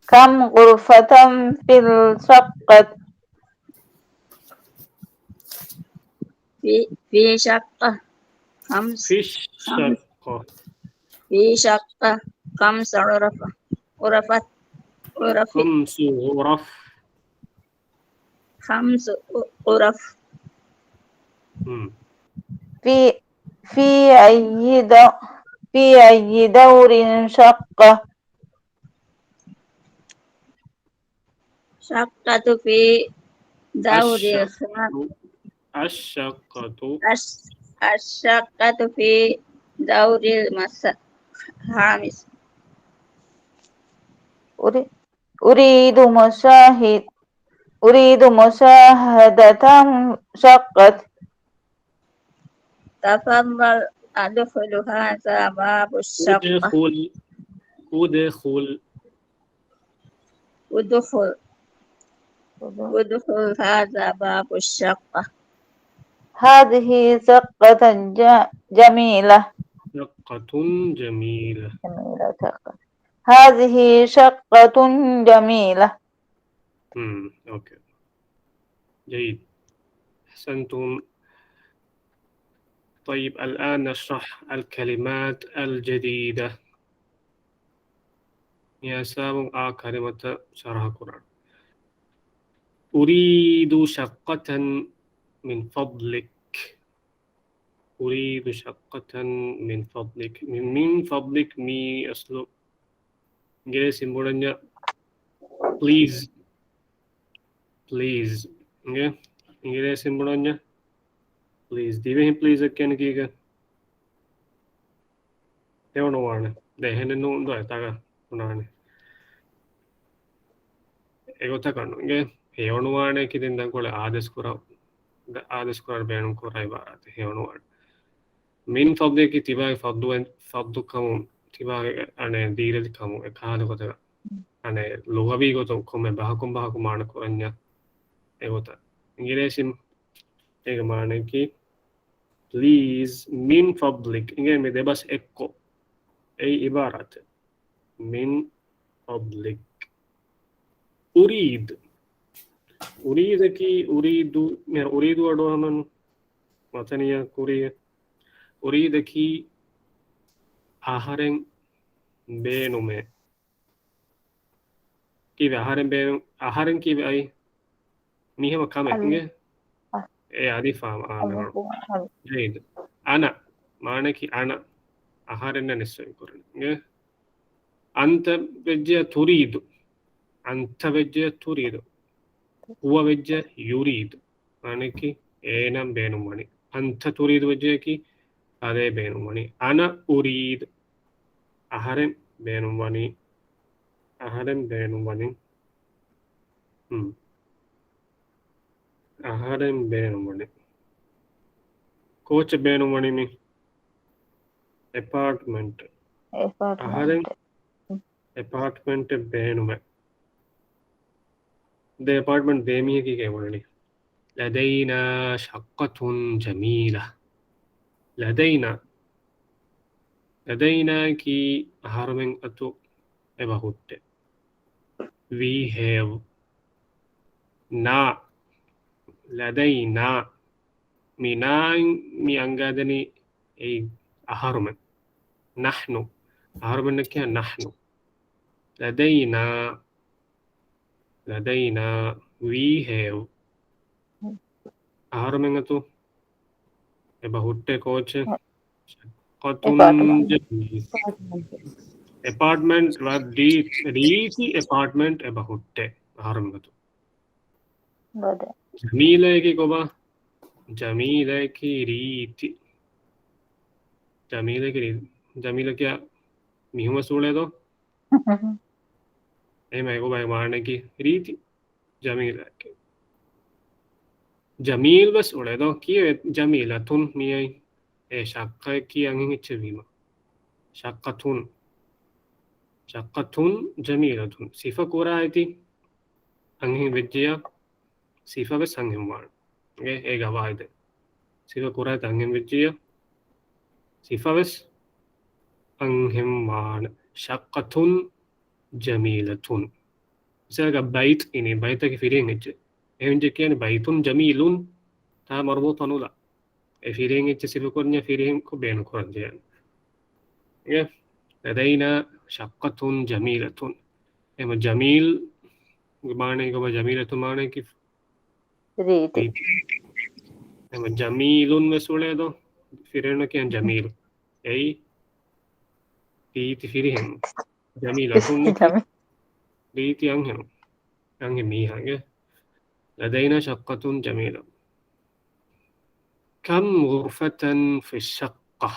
كم غرفة في الشقة؟ في، في شقة خمس، في الشقة. في شقة خمس غرف، غرفات، غرف. خمس غرف. خمس غرف. مم. في، في أي دو-، في أي دور شقة؟ شقة في دور الشقة. الخام-، الشقة. الش-، الشقة في دور المس-، الخامس. أري-، أريد مشاهد-، أريد مشاهدة شقة. تفضل، ادخل، هذا باب الشقة. ادخل. ادخل. ادخل. ادخل، هذا باب الشقة. هذه شقة ج-، جميلة. شقة جميلة. جميلة شقة. هذه شقة جميلة. مم. أوكي. جيد. أحسنتم. طيب، الآن نشرح الكلمات الجديدة. މި ހިސާބުން އާ ކަލިމަތައް ޝަރަޙަ ކުރަން. أريد شقة من فضلك. أريد شقة من فضلك. من، من فضلك މީ އަސްލު އިނގިރޭސިން ބުނަންޏާ please. Please. އިނގޭ؟ އިނގިރޭސިން ބުނަންޏާ please. ދިވެހިން please އަށް ކިޔަނީ ކީކޭ؟ ހެޔޮނުވާނެ. ދެ އެހެނެއް ނޫން ދޯ އެތާގަ ބުނާނެ. އެގޮތަކަށް ނޫން. އިނގޭ؟ ހެޔޮނުވާނެ ކި ދެން ދަންކޮޅެއް އާދޭސް ކުރާ، އާދޭސް ކުރާ ބޭނުން ކުރާ އިބާރާތެއް ހެޔޮނުވާނެ. މިން ފަޟްލިކް ތިބާގެ ފައްދު، ފައްދު ކަމުން ތިބާގެ އަނެއް ދީލަތި ކަމުން އެ ކަހަލަ ގޮތަކަށް އަނެއް ލުޣަވީ ގޮތުން ކޮންމެ ބަހަކުން ބަހަކު މާނަ ކުރަންޏާ އެގޮތަށް. އިނގިރޭސިން އޭގެ މާނައަކީ please من فضلك. އިނގޭ މި ދެބަސް އެއްކޮށް އެއީ އިބާރާތެއް. من فضلك. أريد. أريدަކީ، أريد، މިހާރު أريد އަޑު ހަމަން މަތަނިޔަ ކުރިޔަ. أريدަކީ އަހަރެން ބޭނުމޭ. ކީއްވެ އަހަރެން ބޭނު-، އަހަރެން ކީއްވެ އައި؟ މީ ހަމަ ކަމެއް އިނގޭ؟ އެ އަލިފާ އާނަ. ޖެއިދު. އަނަ. މާނައަކީ އަނަ. އަހަރެންނަށް ނިސްބަތް ކުރަނީ އިނގޭ؟ އަންތަ ވެއްޖެޔާ ތުރީދު. އަންތަ ވެއްޖެޔާ ތުރީދު. ހުވަ ވެއްޖެޔާ ޔުރީދު. މާނައަކީ އޭނަ ބޭނުންވަނީ. އަންތަ ތުރީދު ވެއްޖެޔަކީ އާދެ ބޭނުންވަނީ. އަނަ އުރީދު. އަހަރެން ބޭނުންވަނީ. އަހަރެން ބޭނުންވަނީ. ހުން. އަހަރެން ބޭނުންވަނީ. ކޯޗެއް ބޭނުންވަނީ މި؟ އެޕާޓްމަންޓް. އެޕާޓްމަންޓް. އަހަރެން އެޕާޓްމަންޓެއް ބޭނުމެއް. ދެ އެޕާޓްމަންޓް ދޭ މީހަކީ ކޭ ބުނަނީ؟ لدينا شقة جميلة. لدينا. ލަދައިނާއަކީ އަހަރުމެން އަތު އެބަ ހުއްޓޭ. We have. ނާ. ލަދައިނާ. މި ނާއިން މި އަންގާދެނީ އެއީ އަހަރުމެން. ނަޙްނު. އަހަރުމެންނަށް ކިޔާ ނަޙްނު. ލަދައިނާ. ލަދައިނާ. We have. އަހަރުމެން އަތު އެބަ ހުއްޓޭ ކޯޗެއް؟ ޝައްޤަތުން ޖަމީލަ. އެޕާޓްމަންޓް ވަ-، ރީ-، ރީތި އެޕާޓްމަންޓް އެބަ ހުއްޓޭ އަހަރުމެން އަތު. ޖަމީލައަކީ ކޮބާ؟ ޖަމީލައަކީ ރީތި. ޖަމީލައަކީ ރީ-، ޖަމީލަ ކިޔާ މީހުން ވެސް އުޅޭދޯ؟ އެހެންމަ އެކޮބާ މާނައަކީ ރީތި. ޖަމީލައަކީ. ޖަމީލް ވެސް އުޅޭދޯ؟ ކީއްވެ ޖަމީލަތުން މިއައީ؟ އެ ޝައްޤައަކީ އަންހެން އެއްޗެއް ވީމަ. ޝައްޤަތުން. ޝައްޤަތުން ޖަމީލަތުން. ސިފަ ކުރާ އެތި އަންހެން ވެއްޖިއްޔާ، ސިފަ ވެސް އަންހެން ވާނެ. އޭ، އޭގެ ގަވާއިދެއް. ސިފަ ކުރާ އެތި އަންހެން ވެއްޖިއްޔާ، ސިފަ ވެސް އަންހެން ވާނެ. ޝައްޤަތުން ޖަމީލަތުން. މިސާލަކަށް ބައިތް އިނީ، ބައިތަކީ ފިރިހެން އެއްޗެއް. އެހެން ޖެ ކިޔަނީ ބައިތުން ޖަމީލުން، ތާ މަރުބޫޠަ ނުލާ. އެ ފިރިހެން އެއްޗެއް ސިފަކުރަންޏާ ފިރިހެންކޮށް ބޭނުން ކުރަން ޖެހޭނެ. އެ، ލަދައިނާ ޝައްޤަތުން ޖަމީލަތުން. އެމަ ޖަމީލް މާނައި ކޮބާ؟ ޖަމީލަތު މާނައަކީ ރީތި. ރީތި. އެމަ ޖަމީލުން ވެސް އުޅޭދޯ؟ ފިރިހެންނަށް ކިޔަން ޖަމީލު. އެއީ ރީތި ފިރިހެން. ޖަމީލަތުން ޖަމީ- ރީތި އަންހެނު. އަންހެން މީހާގެ. لدينا شقة جميلة. كم غرفة في الشقة؟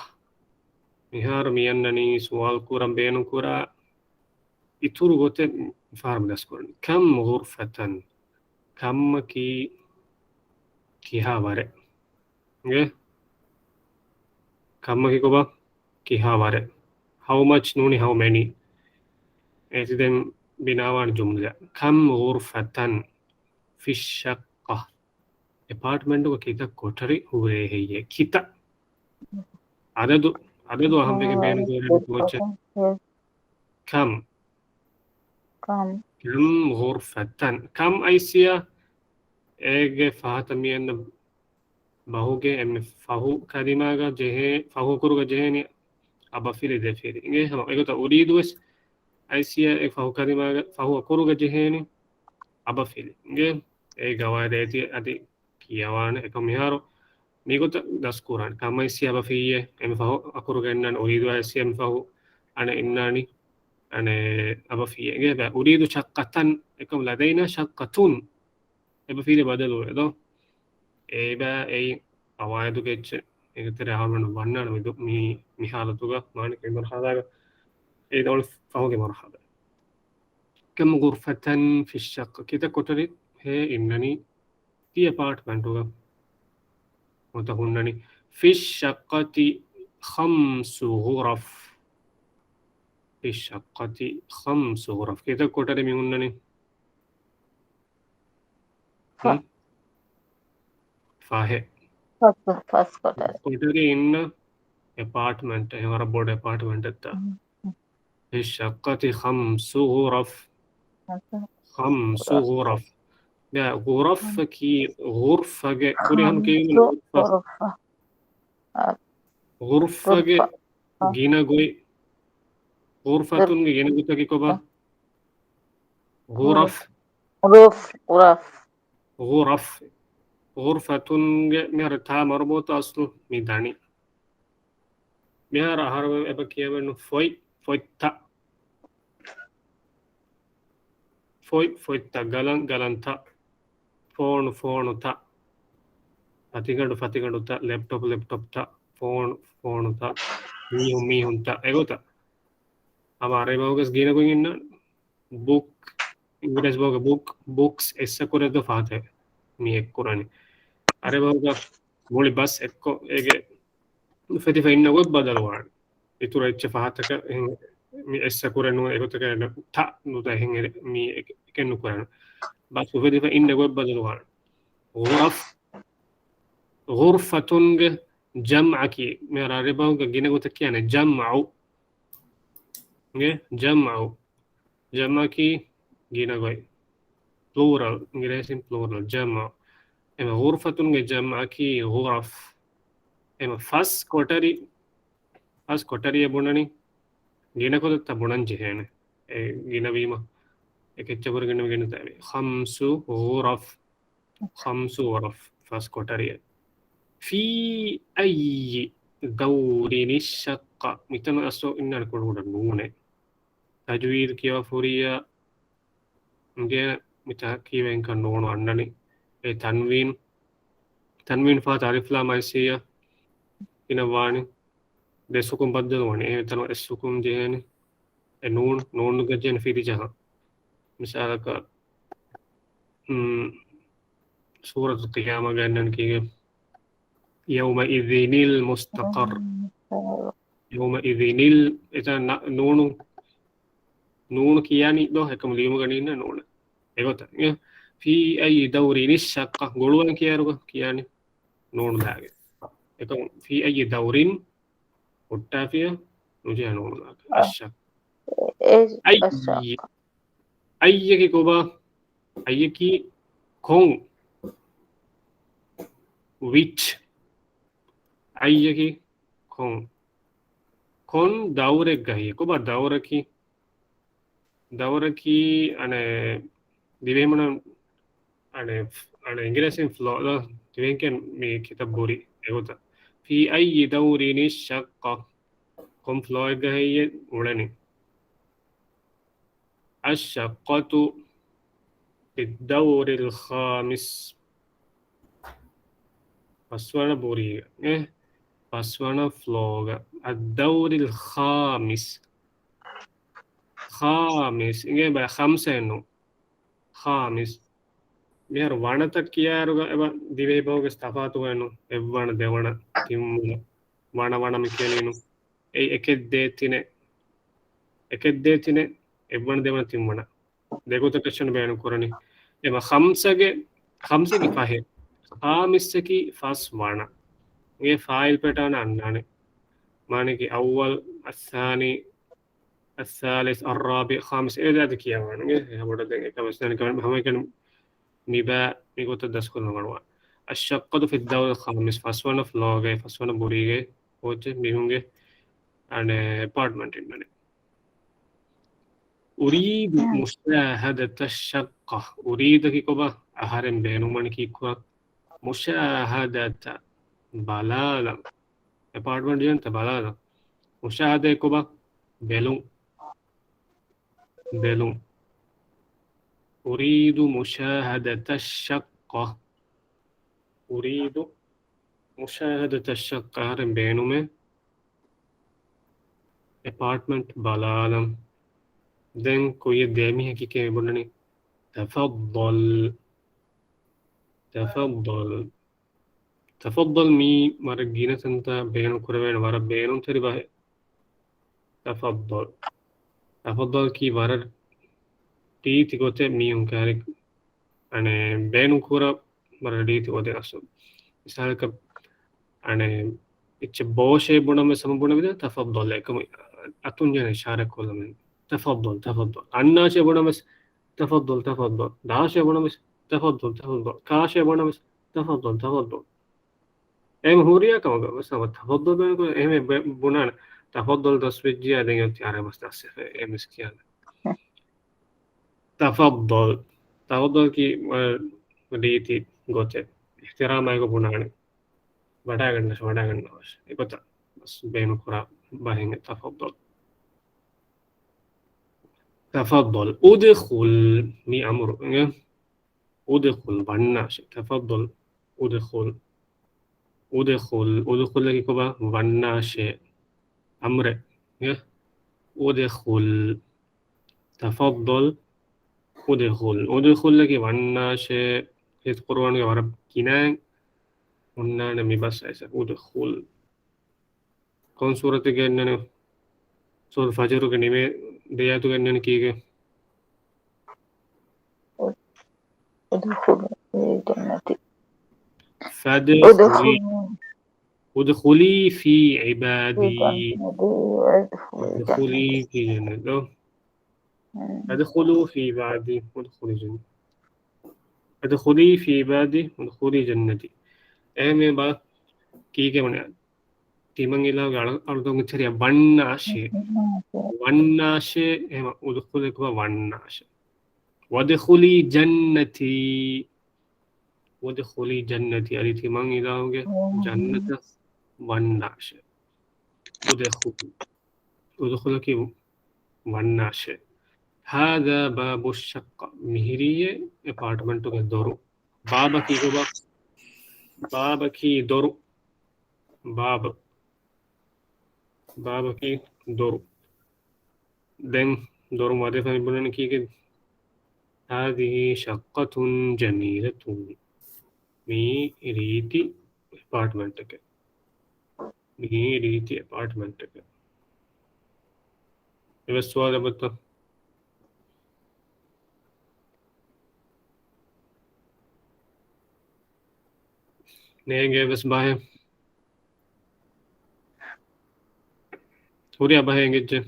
މިހާރު މި އަންނަނީ ސުވާލު ކުރަން ބޭނުން ކުރާ އިތުރު ގޮތެއް ފާރަމް ދަސްކުރަނީ. كم غرفة؟ ކަމަކީ ކިހާ ވަރެއް؟ އެ؟ ކަމަކީ ކޮބާ؟ ކިހާ ވަރެއް. How much ނޫނީ how many. އޭތި ދެން ބިނާވާން ޖުމްލަ. كم غرفة في الشقة؟ އެޕާޓްމަންޓުގަ ކިތައް ކޮޓަރި ހުރޭ ހެއްޔޭ؟ ކިތައް. އަދަދު، އަދަދު އަހަންވެގެން ބޭނުން ކުރާނެ ކޯޗެއް. كم. كم. كم غرفة. كم އައިސްޔާ އޭގެ ފަހަތަށް މި އަންނަ ބަހުގެ އެންމެ ފަހު ކަލިމާގަ ޖެހޭ، ފަހު އަކުރުގަ ޖެހޭނީ އަބަފިލި ދެފިލި. އިނގޭ ހަމަ އެގޮތަށް އުރީދު ވެސް އައިސްޔާ އެ ފަހު ކަލިމާގަ ފަހު އަކުރުގަ ޖެހޭނީ އަބަފިލި. އިނގޭ އެ ގަވާއިދަށް އެތި އަދި ކިޔަވާނެ. އެކަމް މިހާރު މިގޮތަށް ދަސްކުރާނެ. ކަމް އައިސްޔާ އަބަފިއްޔޭ އެންމެ ފަހު އަކުރުގަ އިންނާނެ، އުރީދު އައިސްޔާ އެންމެ ފަހު އަނެއް އިންނާނީ، އަނެއް އަބަފިއްޔޭ. އިނގޭ އުރީދު ޝައްޤަތަން، އެކަމް ލަދައިނާ ޝައްޤަތުން. އެބަ ފިލި ބަދަލުވޭ ދޯ؟ އޭބަ އެއީ އަވާއިދުގެ އެއްޗެއް. އޭގެ ތެރޭ އަހަރުމެން ވަންނާނެ މި ދު-، މި، މި ހާލަތުގަ މާނަ މި މަރުހަލާގަ. އޭ ދޯނި ފަހުގެ މަރުހަލާ. كم غرفة في الشقة؟ ކިތައް ކޮޓަރި ހޭ އިންނަނީ ތި އެޕާޓްމަންޓުގަ؟ ނުވަތަ ހުންނަނީ. في الشقة خمس غرف. في الشقة خمس غرف. ކިތައް ކޮޓަރި މި ހުންނަނީ؟ ފަ-، ހުން؟ ފަހެއް. ފަސް، ފަސް ކޮޓަރި. ކޮޓަރި އިންނަ އެޕާޓްމަންޓް، އެ ވަރަށް ބޮޑު އެޕާޓްމަންޓެއްތަ؟ ހުން، ހުން. في الشقة خمس غرف. ހަތަ. خمس غرف. ދެ ޣުރަފަކީ ޣުރްފަގެ ކުރިހަނު ކީއްވެ؟ ޚަމްސު ޣުރްފަ. ޣުރުފަ. އަ، ޣުރުފަގެ ޣުރުފަ. އ. ގިނަ ގޮތް. ޣުރުފަތުންގެ ގިނަ ގޮތަކީ ކޮބާ؟ ޣުރަފް. ޣުރުފް. ޣުރަފް. ޣުރަފް. ޣުރުފަތުންގެ މިހާރު ތާ މަރުބޫޠު އަސްލު މި ދަނީ. މިހާރު އަހަރުމެން އެބަ ކިޔަވަން ފޮތް، ފޮތްތައް. ފޮތް، ފޮތްތައް. ގަލަން، ގަލަންތައް. ފޯނު، ފޯނުތައް. ފަތިގަނޑު، ފަތިގަނޑުތައް. ލެޕްޓޮޕް، ލެޕްޓޮޕްތައް. ފޯނު، ފޯނުތައް. މީހުން، މީހުންތައް. އެގޮތަށް. ހަމަ އަރަބި ބަހުގަސް ގިނަ ގޮތް އިންނަ ބުކް، އިނގިރޭސި ބަހުގެ ބުކް، ބުކްސް އެއްސަ ކުރެއްދޯ ފަހަތެއް މި އެއްކުރަނީ. އަރަބި ބަހުގަ މުޅި ބަސް އެއްކޮށް އޭގެ އުފެދިފަ އިންނަ ގޮތް ބަދަލުވާނެ. އިތުރު އެއްޗެއް ފަހަތަކަށް އެހެން މި އެއްސަ ކުރެއް ނުވެ އެގޮތަކަށް ތަ ނުދާ އެހެން މި އެކެއް ނުކުރަން. ބަސް އުފެދިފަ އިންނަ ގޮތް ބަދަލުވާނެ. ޣުރަފް، ޣުރްފަތުންގެ ޖަމްޢަކީ މި އަރަބި ބަހުގަ ގިނަ ގޮތަށް ކިޔާނެ ޖަމްޢު. ގެ ޖަމްޢު. ޖަމްޢަކީ ގިނަ ގޮތް. ޕްލޫރަލް، އިނގިރޭސިން ޕްލޫރަލް، ޖަމްޢު. އެމަ ޣުރުފަތުންގެ ޖަމްޢަކީ ޣުރަފް. އެމަ ފަސް ކޮޓަރި، ފަސް ކޮޓަރިއެއް ބުނަނީ ގިނަ ކޮތަށްތަ ބުނަން ޖެހޭނެ. އެ ގިނަވީމަ އެކެއްޗަށް ވުރެ ގިނަ ގިނަ ތައި. ޚަމްސު ޣުރަފް. ޚަމްސު ޣުރަފް، ފަސް ކޮޓަރިއެއް. ފީ އައްޔި ދައުރިނި ޝައްޤަ. މިތަނު އަސްލު އިންނާނެ ކުޑަކުޑަ ނޫނެއް. ތަޖްވީދު ކިޔަވާ ފުރިއްޔާ ގެ މިތާ ކީވެންކަން ނޫނު އަންނަނީ. އެ ތަންވީން، ތަންވީން ފަހަތަށް އަލިފްލާމް އައިސިއްޔާ ގިނަވާނެ. ދެ ސުކުން ބައްދަލުވާނެ. އެ ތަނު އެއް ސުކުން ޖެހޭނެ. އެ ނޫން، ނޫނުގަ ޖެހޭނެ ފިރިޖަހާ. މިސާލަކަށް، މް، ސޫރަތު ޤިޔާމާގަ އަންނަން ކީގެ؟ يومئذ المستقر. يومئذ އެތަން ނަ-، ނޫނު ނޫނު ކިޔާނީ ދޯ އެކަމު ލިޔުމުގަ ނީންނަ ނޫނަ. އެގޮތަށް. އެ، ފީ އައްޔި ދައުރިނި ޝައްޤަ. ގުޅުވަން ކިޔާރުގަ ކިޔާނީ ނޫނު ދާގެ. އެކަމު ފީ އައްޔި ދައުރިން ހުއްޓާފިޔަ ނުޖެހޭ ނޫނު ދާގެ. އައްޝައްޤަ. އެ، އައްޔި. އައްޝައްޤަ. އައްޔަކީ ކޮބާ؟ އައްޔަކީ ކޮން؟ ވިޗް. އައްޔަކީ ކޮން؟ ކޮން ދައުރެއްގަ ހެއްޔެވެ؟ ކޮބާ ދައުރަކީ؟ ދައުރަކީ އަނެއް ދިވެހިމުނަށް އަނެއް، އަނެއް އިނގިރޭސިން ފްލޯ ދޯ ދިވެހިން ކިޔަން މި ކިތައް ބުރި އެގޮތަށް. ފީ އައްޔި ދައުރިނި ޝައްޤަ. ކޮން ފްލޯއެއްގަ ހެއްޔެވެ އުޅެނީ؟ އައްޝައްޤަތު ފިއްދައުރިލް ޚާމިސް. ފަސްވަނަ ބުރީގަ. އެ، ފަސްވަނަ ފްލޯގަ. އައްދައުރިލް ޚާމިސް. ޚާމިސް. އިނގޭ ބަ ޚަމްސައެއްނު. ޚާމިސް. މިހާރު ވަނަތައް ކިޔާއިރުގަ އެބަ ދިވެހި ބަހުގެ ތަފާތުގައެއްނު. އެއްވަނަ، ދެވަނަ، ތިންވަނަ، ވަނަ ވަނަ މި ކިޔަނީނު. އެއީ އެކެއް ދޭއް ތިނެއް. އެކެއް ދޭއް ތިނެއް، އެއްވަނަ ދެވަނަ ތިންވަނަ. ދެގޮތަކަށް ބޭނުން ކުރަނީ. އެމަ ޚަމްސަގެ، ޚަމްސަގެ ފަހެއް. ޚާމިސްއަކީ ފަސް ވަނަ. އޭ ފާއިލް ޕެޓާން އަންނާނެ. މާނައަކީ އައްވަލް، އައްސާނީ، އައްސާލިސް، އައްރާބި، ޚާމިސް އެ ދާދި ކިޔަވާނެ. އެ ހަމަ ދެން އެކަމަސް ދެން ކަމެއް ހަމައެކަނި މިބާ މިގޮތަށް ދަސްކުރަން ވަނުވާ. އައްޝައްޤަތު ފިއްދައުރިލް ޚާމިސް، ފަސްވަނަ ފްލޯގައި، ފަސްވަނަ ބުރީގައި ކޯޗެއް މީހުންގެ އަނެއް އެޕާޓްމަންޓް އިންނަނީ. އުރީދު މުޝާހަދަތަ ޝައްޤަ. އުރީދަކީ ކޮބާ؟ އަހަރެން ބޭނުންވަނީ ކީއްކުރަން؟ މުޝާހަދަތަ ބަލާލަން. އެޕާޓްމަންޓް ޖެހުންތަ ބަލާލަން. މުޝާހަދަ ކޮބާ؟ ބެލުން. ބެލުން. އުރީދު މުޝާހަދަތަ ޝައްޤަ. އުރީދު މުޝާހަދަތަ ޝައްޤަ އަހަރެން ބޭނުމޭ. އެޕާޓްމަންޓް ބަލާލަން. ދެން ކުއްޔަށް ދޭ މީހަކީ ކޭ ބުނަނީ؟ ތަފައްޟަލް. ތަފައްޟަލް. ތަފައްޟަލް މީ ވަރަށް ގިނަ ތަންތާ ބޭނުން ކުރެވޭނެ ވަރަށް ބޭނުންތެރި ބަހެއް. ތަފައްޟަލް. ތަފައްޟަލް ކީ ވަރަށް ރީތި ގޮތެއް މީހުން ކައިރި އަނެއް ބޭނުން ކުރާ ވަރަށް ރީތި ގޮތެއް އަސްލު. މިސާލަކަށް އަނެއް އެއްޗެއް ބޯށޭ ބުނަމެސް ހަމަ ބުނެވިދާ ތަފައްޟަލް އެކަމު އަތުން ޖެހޭ އިޝާރާތް ކޮށްލަމެން. ތަފައްޟަލް، ތަފައްޟަލް. އަންނާށޭ ބުނަމެސް ތަފައްޟަލް، ތަފައްޟަލް. ދާށޭ ބުނަމެސް ތަފައްޟަލް، ތަފައްޟަލް. ކާށޭ ބުނަމެސް ތަފައްޟަލް، ތަފައްޟަލް. އެހެން ހުރިހާ ކަމަކަށް ވެސް ހަމަ ތަފައްޟަލް ބޭނުން ކުރޭ. އެހެން ބެ-، ބުނާނެ. ތަފައްޟަލް ދަސްވެއްޖިއްޔާ ދެން އޮތީ އަރަބި ބަސް ދަސްވެފަ. އެހެން ވެސް ކިޔާނެ. ތަފައްޟަލް. ތަފައްޟަލް ކީ، އަ، ރީތި ގޮތެއް. އިޙްތިރާމާއެކު ބުނާނެ. ވަޑާގަންނަށް، ވަޑާގަންނަވާށޭ. އެގޮތަށް ބޭނުން ކުރާ ބަހެއް ތަފައްޟަލް. ތަފައްޟަލް. އުދްޚުލް. މީ އަމުރު. އުދްޚުލް ވަންނާށޭ. ތަފައްޟަލް. އުދްޚުލް. އުދްޚުލް. އުދްޚުލް ކީ ކޮބާ؟ ވަންނާށޭ. އަމްރެއް. އުދްޚުލް. ތަފައްޟަލް. އުދްޚުލް. އުދްޚުލް ކީ ވަންނާށޭ. ހިތް ޤުރުއާންގެ ވަރަށް ގިނައިން އޮންނާނެ މި ބަސް އައިސް. އުދްޚުލް. ކޮން ސޫރަތެއްގަ އިންނަނީ؟ ސޫރަތު ފަޖުރުގެ ނިމޭ ދެ އާޔަތުގަ އިންނަނީ ކީކޭ؟ އުދްޚުލޫ ފީ ޖަންނަތީ. ފަދްޚުލީ. އުދްޚުލޫ. އުދްޚުލީ ފީ ޢިބާދީ. އުދްޚުލީ ފީ ޖަންނަތީ. އުދްޚުލޫ ފީ ޢިބާދީ. އުދްޚުލީ ޖަން-، އުދްޚުލީ ފީ ޢިބާދީ. އުދްޚުލީ ޖަންނަތީ. އެހެންވީމަ ކީކޭ ވަނީ؟ ތިމަން އިލާހުގެ އަޅު-، އަޅުތަކުން އެއްޗެހި ވަންނާށޭ. ވަންނާށޭ. އެހެން އުދްޚުލީ ކޮބާ؟ ވަންނާށޭ. ވަދްޚުލީ ޖަންނަތީ. ވަދްޚުލީ ޖަންނަތީ. އަދި ތިމަން އިލާހުގެ ޖަންނަތަށް ވަންނާށޭ. އުދްޚުލް. އުދްޚުލް ކީ ވަންނާށޭ. ހާޛާ ބާބުއްޝައްޤަ. މިހިރީއޭ އެޕާޓްމަންޓުގެ ދޮރު. ބާބަކީ ކޮބާ؟ ބާބަކީ ދޮރު. ބާބު. ބާބަކީ ދޮރު. ދެން ދޮރު ވަދެފަ މި ބުނަނީ ކީކޭ؟ ހާޛިހީ ޝައްޤަތުން ޖަމީލަތުން. މީ ރީތި އެޕާޓްމަންޓެކޭ. މީ ރީތި އެޕާޓްމަންޓެކޭ. އެވެސް ސުވާލެއް އޮތްތަ؟ ނޭނގޭ ވެސް ބަހެއް. ހުރިހާ ބަހެއް އެނގިއްޖެ.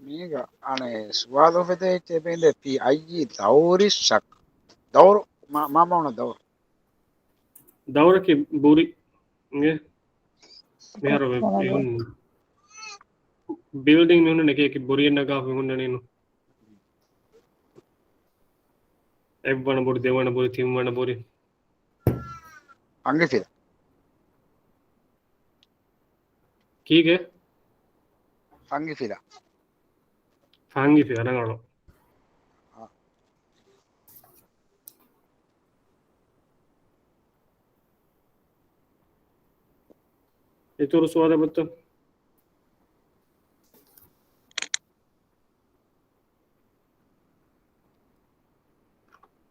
މީގަ އަނެއް ސުވާލު އުފެދޭ އެއްޗެއް ބޭންދެ ފީ އައްޔި ދައުރި ޝައް. ދައުރު، މާ-، މާ މާނަ ދައުރު. ދައުރަކީ ބުރި. އިނގޭ؟ މިހާރު މި-، މިހުން ބިލްޑިން މިހުންނަނީ އެކި އެކި ބުރިއެއް ނަގާފަ މިހުންނަނީނު. އެއްވަނަ ބުރި، ދެވަނަ ބުރި، ތިންވަނަ ބުރި. އަނގިފިލަ. ކީކޭ؟ ފަންގިފިލަ. ފަންގިފިލަ ރަނގަޅު. އާ. އިތުރު ސުވާލެއް އޮތްތަ؟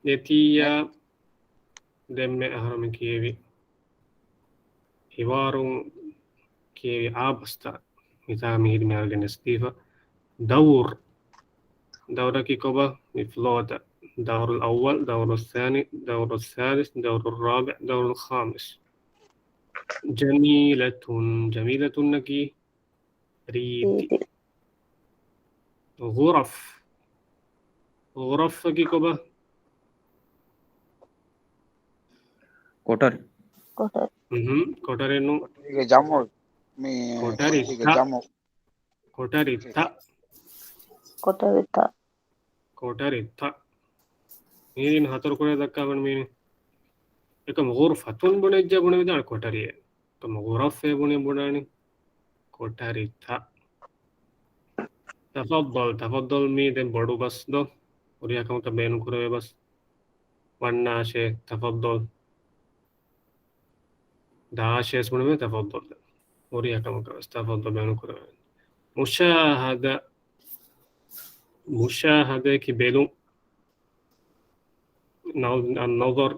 ނެތިއްޔާ ދެންމެ އަހަރުމެން ކިޔެވި ހިވާރުން ކިޔެވި އާ ބަސްތައް މިތާ މިހިރި މިހާރު ގެނެސްދީފަ. ދައުރު. ދައުރަކީ ކޮބާ؟ މި ފްލޯތައް. ދައުރުލް އައްވަލް، ދައުރުލް ސާނި، ދައުރުލް ސާލިސް، ދައުރުލް ރާބިޢް، ދައުރުލް ޚާމިސް. ޖަމީލަތުން. ޖަމީލަތުންނަކީ ރީތި. ރީތި. ޣުރަފް. ޣުރަފްއަކީ ކޮބާ؟ ކޮޓަރި. ކޮޓަރި. އުހު، ކޮޓަރި ނޫން. ކޮޓަރީގެ ޖަމު. މި ކޮޓަރި ކޮޓަރީގެ ތަ. ޖަމު. ކޮޓަރި ތަ. ކޮޓަރި ތަ. ކޮޓަރި ތަ. މީނިން ހަތަރު ކުރެ ދައްކާ ބަން މީނި. އެކަމް ޣުރްފަތުން ބުނެއްޖެ ބުނެވިދާނެ ކޮޓަރިއެއް. އެކަމް ޣުރަފްއޭ ބުނެ ބުނާނީ ކޮޓަރި ތަ. ތަފައްދަލް، ތަފައްދަލް މީ ދެން ބޮޑު ބަސް ދޯ؟ ހުރިހާ ކަމަކަށް ބޭނުން ކުރެވޭ ބަސް. ވަންނާށޭ، ތަފައްދަލް. ދާށޭ ވެސް ބުނެވޭ ތަފައްދަލް. ހުރިހާ ކަމަކަށް ވެސް ތަފައްދަލް ބޭނުން ކުރެވޭ. މުޝާހަދަ، މުޝާހަދައަކީ ބެލުން. ނަޒް-، ނަޒަރް،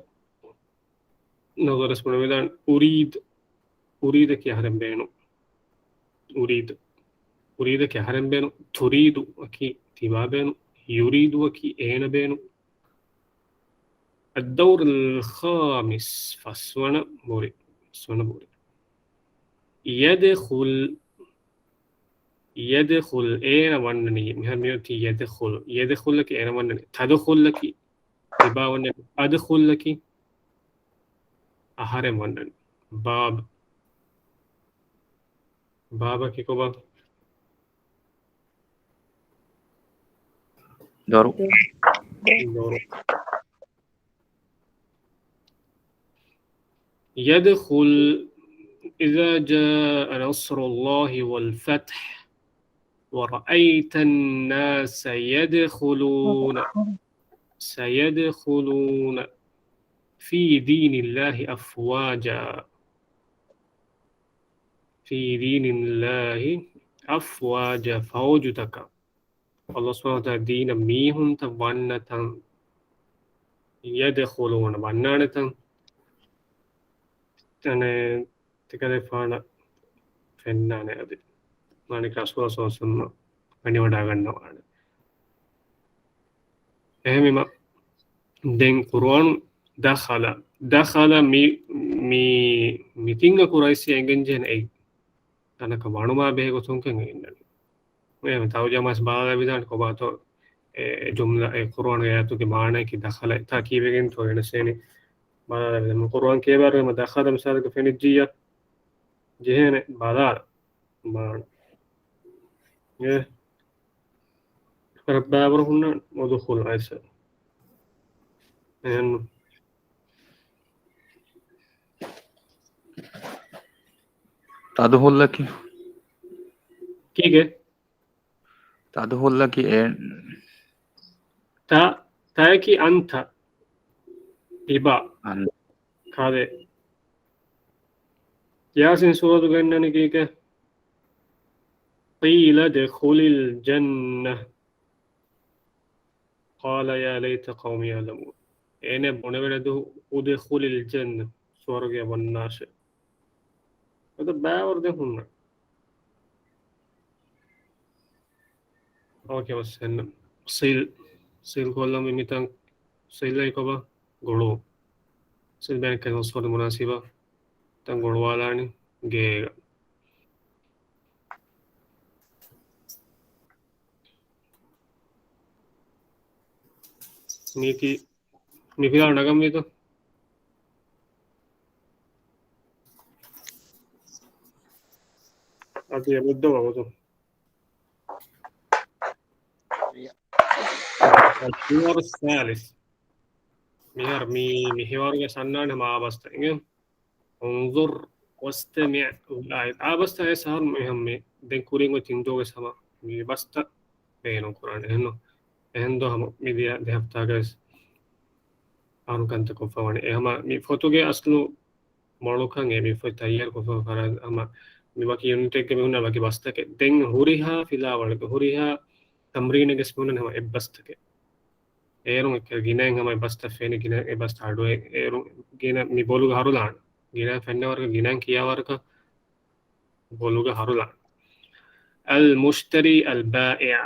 ނަޒަރް ވެސް ބުނެވިދާނެ. އުރީދު، އުރީދަކީ އަހަރެން ބޭނުން. އުރީދު، އުރީދަކީ އަހަރެން ބޭނުން. ތުރީދު އަކީ ތިބާ ބޭނުން. ޔުރީދު އަކީ އޭނަ ބޭނުން. الدور الخامس، ފަސްވަނަ ބުރި، ފަސްވަނަ ބުރި. ޔަދްޚުލް، ޔަދްޚުލް، އޭނަ ވަންނަނީ، މިހާރު މިއޮތީ ޔަދްޚުލް، ޔަދްޚުލްއަކީ އޭނަ ވަންނަނީ، ތަދްޚުލްއަކީ ތިބާ ވަންނަނީ، އަދްޚުލްއަކީ އަހަރެން ވަންނަނީ. ބާބް، ބާބަކީ ކޮބާ؟ ދޮރު. ދޮރު. يدخل، إذا جاء نصر الله والفتح ورأيت الناس يدخلون، سيدخلون في دين الله أفواجا. في دين الله أفواجا، ފައުޖުތަކަށް. ﷲ ސުބްޙާނަހޫ ވަތަޢާލާ ދީނަށް މީހުންތައް ވަންނަތަން، يدخلون، ވަންނާނެތަން. އަނެއް، ތިކަލޭގެފާނަށް ފެންނާނެ އަދި. މާނައަކީ ރަސޫލާ ޞައްލަﷲ ޢަލައިހި ވަސައްލަމަ ވަނިވަޑައިގަންނަވާނެ. އެހެންވީމަ، ދެން ޤުރުއާނު ދަޚަލަ، ދަޚަލަ މި، މި، މިތިން އަކު ރައީސް އެނގެންޖެހޭނެ އެއް ތަނަކަށް ވަނުމާ ބެހޭ ގޮތުން ކަން އިންނަނީ. އެހެން ތަރުޖަމާ ވެސް ބަލާލައިފިދާނެ ކޮބާތޯ އެ ޖުމްލަ، އެ ޤުރުއާނުގެ އާޔަތުގެ މާނައަކީ ދަޚަލަ އެތާ ކީއްވެގެންތޯ ގެނެސްދޭނީ ބަލާލައިފިދާނެ. ޤުރުއާން ކިޔޭ ބައިވަރު އެމަ ދަޚަލަ މިސާލަކަށް ފެނިއްޖިއްޔާ ޖެހޭނެ ބަލާލަ މާނަ. އެ ރައްބާވަރު ހުންނަ އުދުޚުލް އައިސަ. އެހެން. ތަދްޚުލްއަކީ؟ ކީކޭ؟ ތަދްޚުލްއަކީ އެ ތަ، ތައަކީ އަންތަ. ތިބާ. އަން. ކާދެ. ޔާސިން ސޫރަތުގަ އިންނަނީ ކީކޭ؟ قيل ادخل الجنة. قال يا ليت قومي يعلمون. އޭނަ ބުނެވެނެ ދު، ادخل الجنة، ސުވަރުގެއަށް ވަންނާށޭ. އެތައް ބައިވަރު ދެން ހުންނަ. އޯކޭ، ވަސް އެން. ސީލް، ސީލް ކޮށްލަމުން މިތަން ސިލްއަކީ ކޮބާ؟ ގުޅު. ސިލް ބޭނުން ކަން އުސޫލު މުނާސިބަށް ތަން ގުޅުވާލާނީ ގޭގަ. މީކީ މި ފިލާ ނަގަންވީތަ؟ އަދި އެބައްދަ ވަގުތު. الحوار الثالث. މިހާރު މި، މި ހިވާރުގެ ސަންނާނެ ހަމަ އާބަސްތަ އިނގޭ. انظر واستمع. އާ، އާބަސްތަ އެ ސާރު މިހަމް މި. ދެން ކުރިން އޮތް ތިން ދުވަހުގެ ހަމަ މި ބަސްތަ ބޭނުން ކުރާނެ. އެހެންނު؟ އެހެން ދޯ ހަމަ މި ދިޔަ ދެ ހަފްތާގަ ވެސް އަހަރު ކަންތައް ކޮށްފަ ވަނީ. އެ ހަމަ މި ފޮތުގެ އަސްލު މޮޅުކަން އެ މި ފޮތް ތައްޔާރު ކޮށްފަ ފަރާތް ހަމަ މި ވަކި ޔުނިޓެއްގެ މި ހުންނަ ވަކި ބަސްތަކެއް. ދެން ހުރިހާ ފިލާވަޅުގެ ހުރިހާ ތަމްރީނެއްގެ ސްމުނަން ހަމަ އެއްބަސްތަކެއް. އޭރުން އެއްކަ ގިނައިން ހަމަ އެއްބަސްތައް ފެނި ގިނަ އެއްބަސް އަޑުއެ އޭރުން ގިނަ މި ބޮލުގަ ހަރުލާން. ގިނަ ފެންނަވަރަކަ ގިނައިން ކިޔާވަރަކަ ބޮލުގަ ހަރުލާން. المشتري البائع.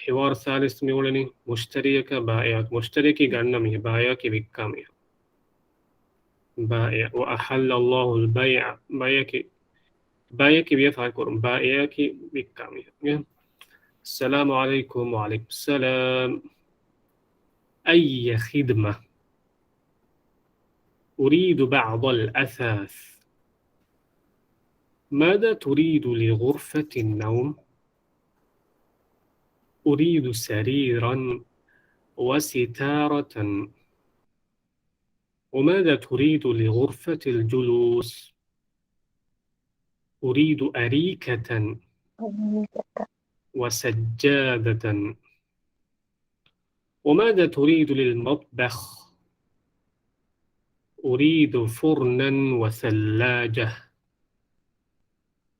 ހިވާރު ސާލިސް މި އުޅެނީ މުޝްތަރީއަކަށް ބާއިޢަކަށް. މުޝްތަރީއަކީ ގަންނަ މީހެއް، ބާއިޢަކީ ވިއްކާ މީހެއް. ބާއިޢު. وأحل الله البيع. ބައިޢަކީ، ބައިޢަކީ ވިޔަފާރި ކުރުން. ބާއިޢަކީ ވިއްކާ މީހެއް. السلام عليكم. وعليكم السلام. أي خدمة؟ أريد بعض الأثاث. ماذا تريد لغرفة النوم؟ أريد سريرا وستارة. وماذا تريد لغرفة الجلوس؟ أريد أريكة وسجادة. وماذا تريد للمطبخ؟ أريد فرنا وثلاجة.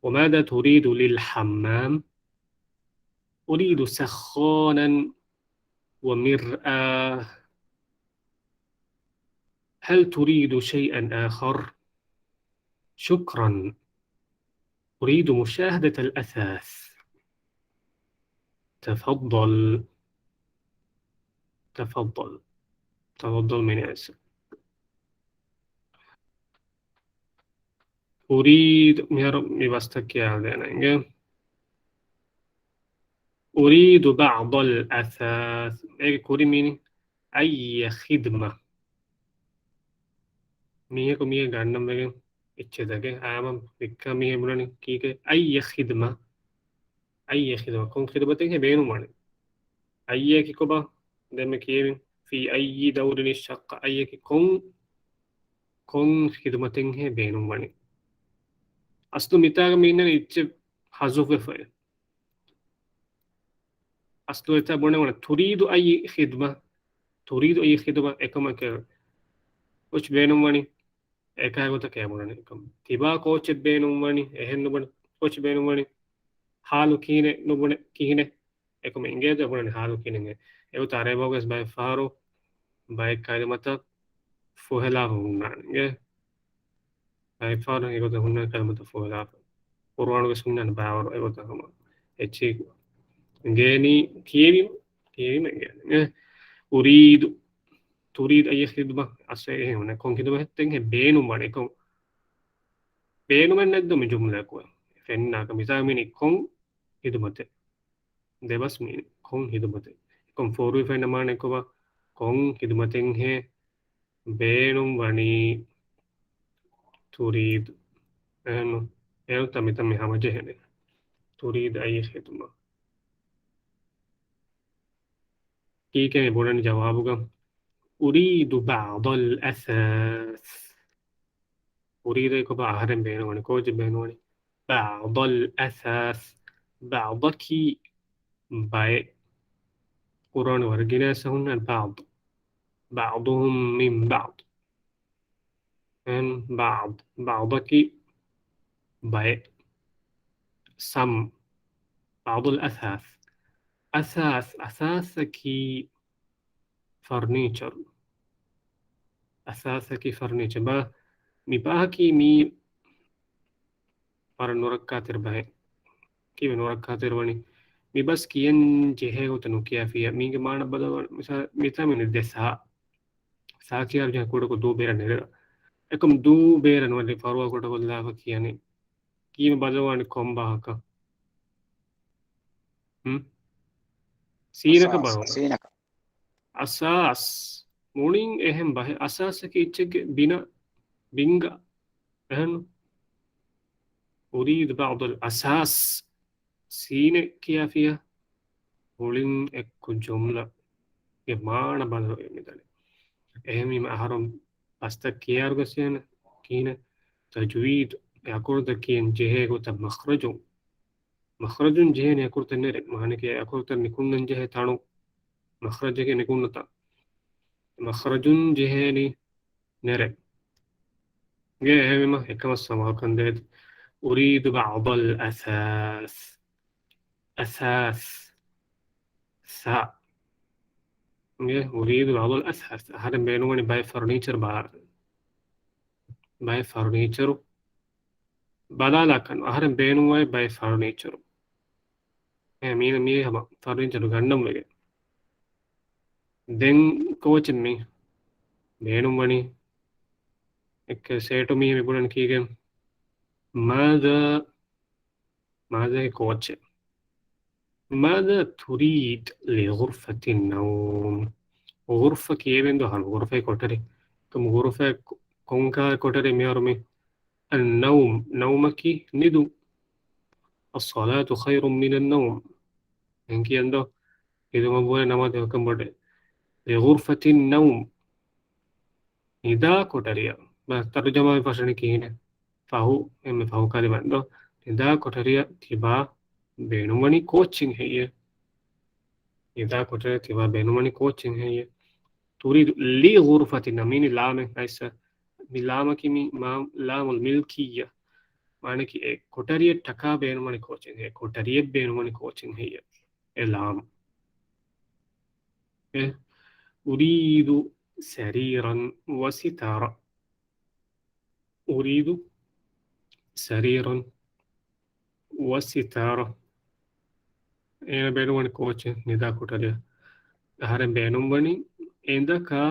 وماذا تريد للحمام؟ أريد سخانا ومرآة. هل تريد شيئا آخر؟ شكرا. أريد مشاهدة الأثاث. تفضل. تفضل. تفضل މިނިވެސް. أريد، މިހާރު މި ބަސްތައް ކިޔާދޭނަން އިނގޭ. أريد بعض الأثاث. އޭގެ ކުރިން މީނި أي خدمة. މީހަކު މީހެއް ގަންނަން ވެގެން އެއްޗެއް ދަގެ އާމަ ވިއްކާ މީހެއް ބުނަނީ ކީކޭ؟ أي خدمة. أي خدمة. ކޮން ޚިދުމަތެއްހޭ ބޭނުންވަނީ؟ أي އަކީ ކޮބާ؟ ދެންމެ ކިޔެވިން. في أي دور اشتق. أي އަކީ ކޮން، ކޮން ޚިދުމަތެއްހޭ ބޭނުންވަނީ؟ އަސްލު މިތާގަ މި އިންނަނީ އެއްޗެއް ޙަޒުފްވެފައި. އަސްލު އެތާ ބުނެވުނަ تريد أي خدمة. تريد أي خدمة. އެކަމަކަށް ކޯޗް ބޭނުންވަނީ. އެކާ ގޮތަކަށް ބުނަނީ އެކަމަ. ތިބާ ކޯޗެއް ބޭނުންވަނީ. އެހެން ނުބުނެ. ކޯޗް ބޭނުންވަނީ. ޙާލު ކިހިނެއް ނުބުނެ. ކިހިނެއް. އެކަމަ އިނގޭތޯ ބުނަނީ ޙާލު ކިހިނެއް. އެގޮތަށް ޢަރަބި ބަހުގަސް ބައެއް ފަހަރު ބައެއް ކަލިމަތައް ފުހެލާފަ ހުންނާނެ. އިނގޭ؟ ބައެއް ފަހަރު އެގޮތަށް ހުންނަނީ ކަލިމަތައް ފުހެލާފަ. ޤުރުއާނުގަސް ހުންނާނެ ބާވަރު އެގޮތަށް ހަމަ. އެއްޗެއް އިނގޭނީ ކިޔެވީމަ، ކިޔެވީމަ އިނގޭނެ. އިނގޭ؟ أريد، تريد أي خدمة. އަސްލު އެހެން ހުންނަ ކޮން ޚިދުމަތެއްހޭ ބޭނުންވަނީ. ކޮން ބޭނުމެއް ނެތްދޯ މި ޖުމްލައަކު. ފެންނާކަށް މިސާލަށް މީނީ ކޮން ޚިދުމަތެއް. ދެބަސް މީނީ ކޮން ޚިދުމަތެއް. ކޮން ފޯރުވިފައި ނަމާނެ ކޮބާ؟ ކޮން ޚިދުމަތެއްހޭ ބޭނުންވަނީ؟ تريد. އެހެންނު، އެހެން ތަ މިތަ މި ހަމަޖެހެނެ. تريد أي خدمة. ކީކޭ މި ބުނަނީ ޖަވާބުގަ؟ أريد بعض الأثاث. އުރީދު ކޮބާ އަހަރެން ބޭނުންވަނީ؟ ކޯޗެއް ބޭނުންވަނީ؟ بعض الأثاث. بعض އަކީ ބައެއް. ޤުރުއާނު ވަރަށް ގިނަ އައިސް ހުންނަން بعض. بعضهم من بعض. އެން بعض. بعض އަކީ ބައެއް. Some. بعض الأثاث. أثاث، أثاث އަކީ ފަރުނީޗަރު. އަސާސަކީ ފަރުނީޗަ ބާ، މި ބާހަކީ މީ ވަރަށް ނުރައްކާތެރި ބަހެއް. ކީއްވެ ނުރައްކާތެރި ވަނީ؟ މި ބަސް ކިޔަން ޖެހޭ ގޮތަށް ނުކިޔާފިއްޔާ. މީގެ މާނަ ބަދަލު ވަން-، މިސާ-، މިތާ މި ދެ ސާ. ސާކިޔާރު ޖެހޭ ކުޑަކޮށް ދޫ ބޭރަށް ނެރެ. އެކަމް ދޫ ބޭރަށް ނުވަތަ ފަރުވާ ކުޑަކޮށްލާފަ ކިޔަނީ. ކީއްވެ ބަދަލުވާނީ ކޮން ބަހަކަށް؟ ހުން؟ ސީނަކަށް އަސާސް، ބަދަލުވާނީ. ސީނަކަށް. އަސާސް. މުޅިން އެހެން ބަހެއް. އަސާސަކީ އެއްޗެއްގެ ބިނާ، ބިންގާ. އެހެން. أريد بعض الأساس. ސީނެއް ކިޔާފިޔާ މުޅިން އެއްކޮށް ޖުމްލަގެ މާނަ ބަދަލުވެ މިދަނީ. އެހެންވީމަ އަހަރުން ބަސްތައް ކިޔާއިރު ގޮސް އޭނަ ކިހިނެއް؟ ތަޖްވީދު. އެ އަކުރުތައް ކިޔަން ޖެހޭ ގޮތަށް މަޚްރަޖު. މަޚްރަޖުން ޖެހޭނެ އަކުރުތައް ނެރެ. މާނައަކީ އެ އަކުރުތައް ނިކުންނަން ޖެހޭ ތަނު. މަޚްރަޖެއްގެ ނިކުންނަ ތަން. މަޚްރަޖުން ޖެހޭނީ ނެރެ. ގެ އެހެންވީމަ އެކަމަށް ސަމާލުކަން ދޭތި. أريد بعض الأثاث. އަސާސް. ސާ. ގެ أريد بعض الأثاث. އަހަރެން ބޭނުންވަނީ ބައެއް ފަރުނީޗަރު ބާ-، ބައެއް ފަރުނީޗަރު ބަލާލާކަން. އަހަރެން ބޭނުންވަނީ ބައެއް ފަރުނީޗަރު. އެ މީނަ މީ ހަމަ ފަރުނީޗަރު ގަންނަން ވެގެން. ދެން ކޯޗެއް މި ބޭނުންވަނީ. އެއްކެ ސޭޓު މީ މި ބުނަން ކީގެން؟ މާދާ، މާދާ ކޯޗެއް؟ ماذا تريد لغرفة النوم؟ ޣުރުފަ ކިޔެވެންދޯ ހަނު ޣުރުފައި ކޮޓަރި. ކަމު ޣުރުފައި ކޮ-، ކޮންކާ ކޮޓަރި މިހާރު މި؟ النوم، ނައުމަކީ ނިދުން. الصلاة خير من النوم. އެން ކިޔަންދޯ؟ ހިދުމަށްވުރެ ނަމާދު ކަންބޮޑެ. لغرفة النوم. ނިދާ ކޮޓަރިއަށް. ބަ-، ތަރުޖަމާ ފަށަނި ކިހިނެއް؟ ފަހު، އެންމެ ފަހު ކަލިމަ ދޯ. ނިދާ ކޮޓަރިއަށް ތިބާ ބޭނުންވަނީ ކޯޗެއް ހެއްޔޭ؟ ނިދާ ކޮޓަރިއަށް ތިބާ ބޭނުންވަނީ ކޯޗެއް ހެއްޔޭ؟ تريد لغرفة، ނަމީނި ލާމެއް އައިސް. މި ލާމަކީ މި މާ-، لام الملكية. މާނައަކީ އެ ކޮޓަރިއެއް ޓަކާ ބޭނުންވަނީ ކޯޗެއް ހެއްޔޭ؟ ކޮޓަރިއެއް ބޭނުންވަނީ ކޯޗެއް ހެއްޔޭ؟ އެ ލާމް. އެ، أريد سريرا وستارا. أريد سريرا وستارا. އޭނަ ބޭނުންވަނީ ކޯޗެއް ނިދާ ކޮޓަރިއަށް. އަހަރެން ބޭނުންވަނީ އެނދަކާ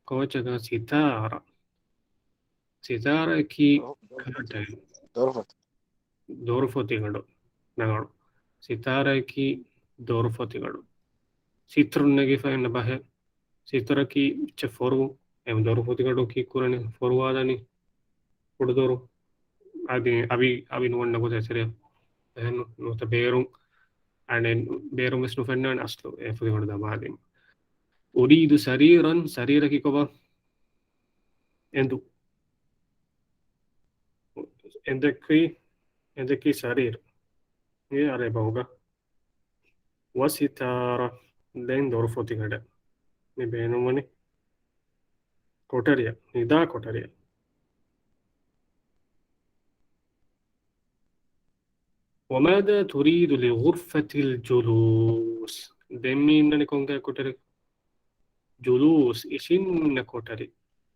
ކޯޗަކާ ސިތާރާ. ސިތާރާއަކީ ކާޓައިން. ދޮރުފޮތި. ދޮރުފޮތިގަނޑު ނަގަނޑު. ސިތާރާއަކީ ދޮރުފޮތިގަނޑު. ސިތުރުން ނެގިފަ އިންނަ ބަހެއް. ސިތުރަކީ އެއްޗެއް ފޮރުވުން. އެ ދޮރުފޮތިގަނޑު ކީއްކުރަނީ؟ ފޮރުވާލަނީ. ކުޑަދޮރު. އަދި އަވި، އަވި ނުވަންނަ ގޮތަށް އެތެރެ. އެހެން ނުވަތަ ބޭރުން. އަނެއް ބޭރުން ވެސް ނުފެންނާނެ އަސްލު އެ ފޮތިގަނޑު ދަމާލީމަ. أريد سريرا، ސަރީރަކީ ކޮބާ؟ އެނދު. އެނދަކީ، އެނދަކީ ސަރީރު. އެ އަރަބި ބަހުގަ. ވަސިތާރަ، ދެން ދޮރުފޮތިގަނޑެއް. މި ބޭނުންވަނީ ކޮޓަރިއަށް، ނިދާ ކޮޓަރިއަށް. وماذا تريد لغرفة الجلوس؟ ދެން މި އިންނަނީ ކޮންކަހަލަ ކޮޓަރި؟ ޖުލޫސް، އިށީންނަ ކޮޓަރި.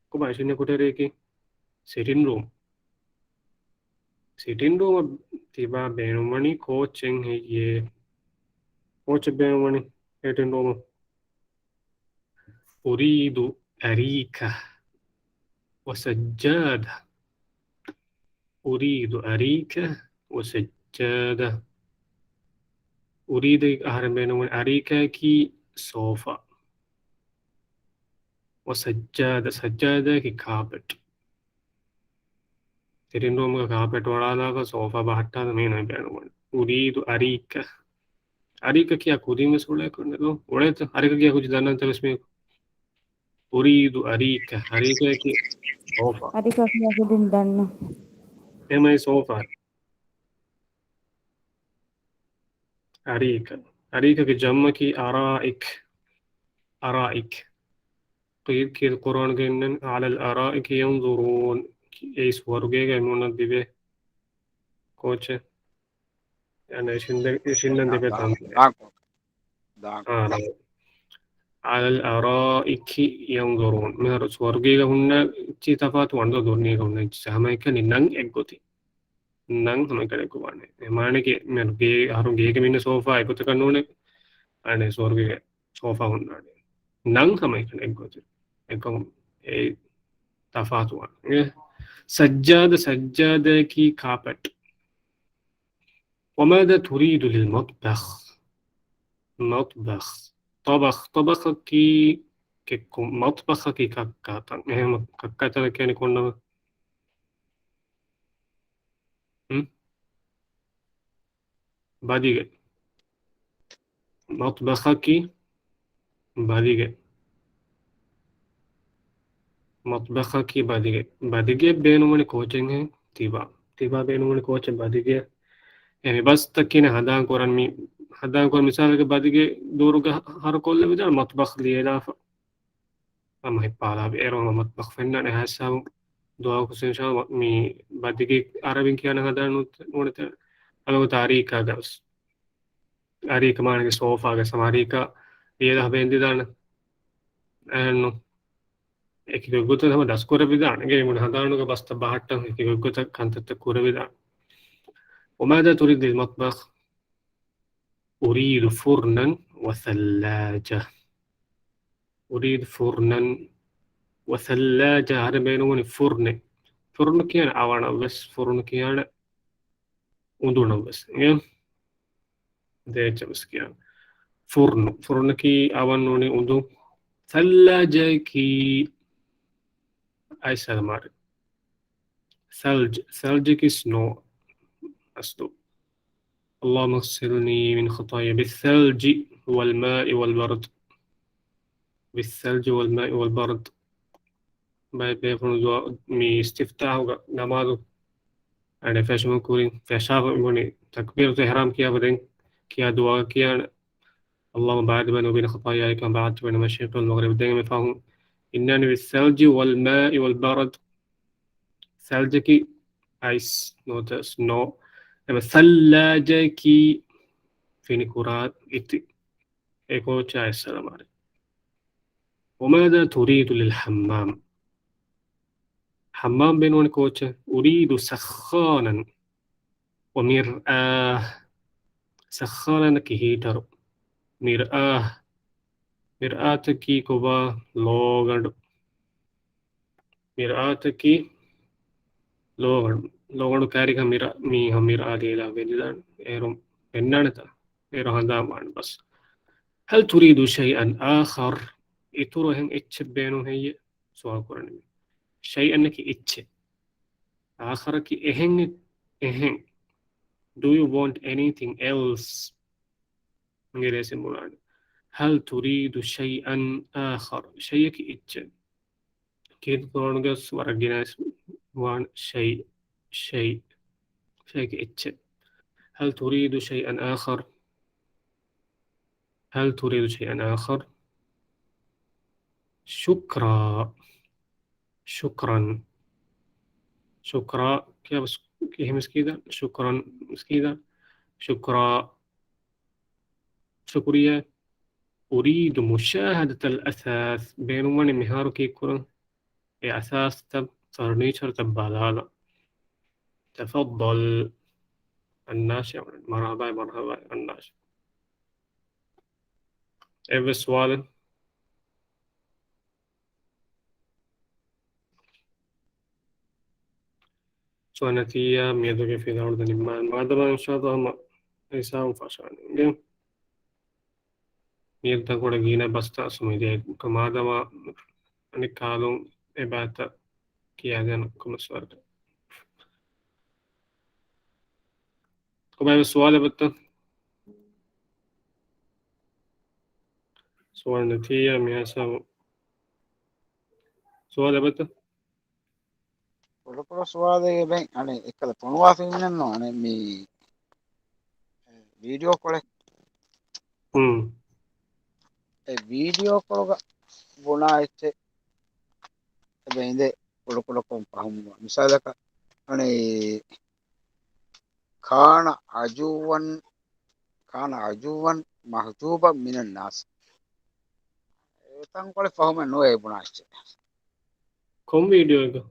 ކޮބާ އިށީންނަ ކޮޓަރިއަކީ؟ ސިޓިން ރޫމް. ސިޓިން ރޫމަށް ތިބާ ބޭނުންވަނީ ކޯޗެއް ހެއްޔޭ؟ ކޯޗެއް ބޭނުންވަނީ ސިޓިން ރޫމަށް. أريد أريكة وسجادة. أريد أريكة وسجادة. އުރީދު އަހަރެން ބޭނުންވަނީ އަރީކައަކީ ސޯފާ. ވަސައްޖާދަ، ސައްޖާދައަކީ ކާޕެޓް. ސިޓިން ރޫމްގަ ކާޕެޓް ވަޅާލާފަ ސޯފާ ބަހައްޓާލަން މީނަ ބޭނުންވަނީ. އުރީދު އަރީކަ. އަރީކަ ކިޔާ ކުދިން ވެސް އުޅޭ ކުދިން ދޯ؟ އުޅޭތަ؟ އަރީކަ ކިޔާ ކުދިން ދަންނަންތަ ވެސް މީހަކު؟ އުރީދު އަރީކަ. އަރީކައަކީ ސޯފާ. އަރީކަ ކިޔާ ކުދިން ދަންނަ. އެމައި ސޯފާ. އަރީކަ. އަރީކަގެ ޖަމްއަކީ އަރާއިކް. އަރާއިކް. ކީ-، ކީ ޤުރްއާންގައި އިންނަން على الأرائك ينظرون. އެއީ ސުވަރުގޭގަ އެމީހުންނަށް ދިބޭ ކޯޗެއް. އަނެއް އިށިންދެ-، އިށިންނަން ދިބޭ ތަން. ދާން ކޯ-، ދާން ކޯ-، އާ، ރައިޓް. على الأرائك ينظرون. މިހާރު ސުވަރުގޭގަ ހުންނަ އެއްޗިހި ތަފާތު ވަންދޯ ދުނިޔޭގަ ހުންނަ އެއްޗިހި ހަމައެކަނި ނަން އެއްގޮތި. ނަން ހަމައެކަނި އެއްގޮތް ވާނެ. އެ މާނައަކީ މިހާރު ގޭ-، އަހަރު ގޭގެ މިންނަ ސޯފާ އެއްގޮތަކަށް ނޫނޭ. އަނެއް ސުވަރުގޭގެ ސޯފާ ހުންނާނެ. ނަން ހަމައެކަނި އެއްގޮތި. އެކަމު އެ ތަފާތުވާނެ. ސައްޖާދަ، ސައްޖާދައަކީ ކާޕެޓް. وماذا تريد للمطبخ؟ މަޠްބަޚް. ޠަބަޚް، ޠަބަޚަކީ ކެއްކުން، މަޠްބަޚަކީ ކައްކާތަން. އެހެން ކައްކާތަނަށް ކިޔަނީ ކޮން ނަމެއް؟ ހުން؟ ބަދިގެ. މަޠްބަޚަކީ ބަދިގެ. މަޠްބަޚަކީ ބަދިގެ. ބަދިގެ ބޭނުންވަނީ ކޯޗެއްހޭ؟ ތިބާ. ތިބާ ބޭނުންވަނީ ކޯޗެއް؟ ބަދިގެ. އެ މި ބަސްތަކީ ހަނދާން ކުރަން މި، ހަނދާން ކުރަން މިސާލަކަށް ބަދިގެ ދޫރުގަ ހަރުކޮށްލެވިދާނެ މަޠްބަޚް ލިޔެލާފަ. ހަމަ ހިއްޕާލާ އޭރު ހަމަ މަޠްބަޚް ފެންނާނެ އެހާ ހިސާބު ދުޢާ ކުރަން އިންޝާﷲ. މި ބަދިގެ އަރަބިން ކިޔާނެ ހަނދާން ނޫންތަ؟ ނޫންތަ؟ އަޅުގަނޑު އަރީކާގަސް. އަރީކަ މާނަގެ ސޯފާގެ ސަމާރީކާ ލިޔެލާ ބޭންދިދާނެ. އެހެންނު. އެކި ގޮތްގޮތަށް ހަމަ ދަސްކުރެވިދާނެ. ގޭ މުޅި ހަނދާނުގެ ބަސްތައް ބަހައްޓަން އެކި ގޮތްގޮތަށް ކަންތައްތައް ކުރެވިދާނެ. وماذا تريد للمطبخ؟ أريد فرنا وثلاجة. أريد فرنا وثلاجة. އަހަރެން ބޭނުންވަނީ ފުރުނެއް. ފުރުނު ކިޔާނެ އަވަނަށް ވެސް، ފުރުނު ކިޔާނެ އުނދުނަށް ވެސް. އެ؟ ދޭއްޗަށް ވެސް ކިޔާނެ. ފުރުނު. ފުރުނަކީ އަވަން ނޫނީ އުނދުން. ޘައްލާޖައަކީ އައިސް ހަދަމާރެ. ޘަލްޖް، ޘަލްޖަކީ ސްނޯ އަސްލު. اللهم اغسلني من خطاياي بالثلج والماء والبرد. بالثلج والماء والبرد. ބައެއް ބޭފުޅުން ދުޢާ، މި އިސްތިފްތާޙުގަ ނަމާދު އަނެއް ފެށުމުން ކުރިން ފެށާފަ މިބުނި ތަކްބީރަތުލް އިޙްރާމް ކިޔާފަ ދެން ކިޔާ ދުޢާ ކިޔާނެ. اللهم باعد بيني وبين خطاياي كما باعدت بين المشرق والمغرب. ދެން އެންމެ ފަހުން إنني بالثلج والماء والبرد. ޘަލްޖަކީ އައިސް ނުވަތަ ސްނޯ. އެބަ ޘައްލާޖައަކީ ފިނިކުރާ އިތި. އެ ކޯޗާ އައިސް ހަދަމާރެ. وماذا تريد للحمام؟ ޙައްމާމް ބޭނުންވަނީ ކޯޗެއް؟ أريد سخانا ومرآة. ސައްޚާނަނަކީ ހީޓަރު. މިރްއާ، މިރްއާތަކީ ކޮބާ؟ ލޯގަނޑު. މިރްއާތަކީ ލޯގަނޑު. ލޯގަނޑު ކާރިގަ މިރާ، މީހަ މިރްއާ ލިޔެލާ ބެންދިދާނެ. އޭރު ބެންނާނެތަ؟ އޭރު ހަނދާން ވާނެ ބަސް. هل تريد شيئا آخر؟ އިތުރު އެހެން އެއްޗެއް ބޭނުން ހެއްޔެ؟ ސުވާލު ކުރަނީ. ޝައިއަންއަކީ އެއްޗެއް. އާޚަރަކީ އެހެން، އެހެން. Do you want anything else؟ އިނގިރޭސިން ބުނާނެ. هل تريد شيئا آخر؟ ޝައިއަކީ އެއްޗެއް. ކީރިތި ޤުރުއާނުގަސް ވަރަށް ގިނަ ވާން ޝައި، ޝައި، ޝައިއަކީ އެއްޗެއް. هل تريد شيئا آخر؟ هل تريد شيئا آخر؟ شكرا. شكرا. شكرا. ކިޔާ ބަސް ކިހި މިސްކީދާ؟ ޝުކްރަން މިސްކީދާ؟ ޝުކްރާ. ޝުކުރިއްޔާ. أريد مشاهدة الأثاث. ބޭނުންވަނީ މިހާރު ކީއްކުރަން؟ އެ އަސާސްތައް، ފަރުނީޗަރުތައް ބަލާލަން. تفضل. އަންނާށޭ. މަރުޙަބާއި، މަރުޙަބާއި، އަންނާށޭ. އެއްވެސް ސުވާލެއް؟ ސުވާލެއް ނެތިއްޔާ މިއަދުގެ ފިލާވަޅު ދެން ނިންމާލަން. މާދަމާ އިންޝާﷲ ހަމަ ހިސާބު ފަށާނެ. އިނގޭ؟ މިއަދު ތަންކޮޅެއް ގިނަ ބަސްތައް އަސްލު މިދިޔަ މާދަމާ އަނެއްކާލުން އެބައިތައް ކިޔާދޭނަން ކޮންމެ ސުވާލެއް. ކޮބާ ސުވާލެއް އެބަތަ؟ ސުވާލެއް ނެތިއްޔާ މިހާ ހިސާބު. ސުވާލެއް އެބަތަ؟ ކުޑަކުޑަ ސުވާލެއް އެބައި، އަނެއް އެއްކަލަ ފޮނުވާފައި މިނެއްނު، އަނެއް މި ވީޑިއޯ ކޮޅެއް. ހުން. އެ ވީޑިއޯ ކޮޅުގަ ބުނާ އެއްޗެއް އެބަ އިނދެ ކުޑަކުޑަކޮށް ފަހުމުވާ. މިސާލަކަށް އަނެއް كان عجوا، كان عجوا محجوبا من الناس. އެ ތަންކޮޅެއް ފަހުމެއް ނުވޭ ބުނާ އެއްޗެއް. ކޮން ވީޑިއޯއެއްގަ؟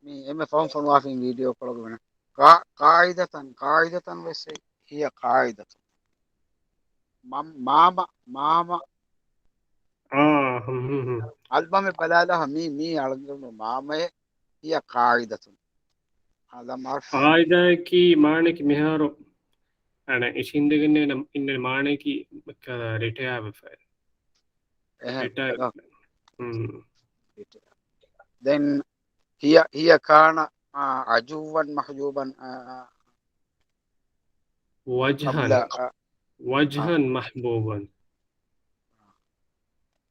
މި އެންމެ ފަހުން ފޮނުވާފައި ވީޑިއޯ ކޮޅުގަ ވަނީ. ޤާ، ޤާޢިދަތަން، ޤާޢިދަތަން ވެސް ހިޔަ ޤާޢިދަތު. މަ، މާމަ، މާމަ. އާ، ހުން، ހުން، ހުން. އަލްބަމެއް ބަލާލާ މީ، މީ އަޅުގަނޑު މާމައެއް ހިޔަ ޤާޢިދަތުން. ހާދާ މާރުފު. ޤާޢިދާއަކީ މާނައަކީ މިހާރު އަނެއް އިށީނދެގެން އިންނަ މާނައަކީ ރިޓަޔާ ވެފަ. އެހެން. ރިޓަޔާ އަ. ވެފަ. ހުން. ދެން ހިޔަ، ހިޔަ ކާނަ، އާ، ޢަޖޫއްވަން މަޙްޖޫބަން، އާ، ވަޖްހަން. ޤަބްލަ، އާ، ވަޖްހަން އާ. މަޙްބޫބަން.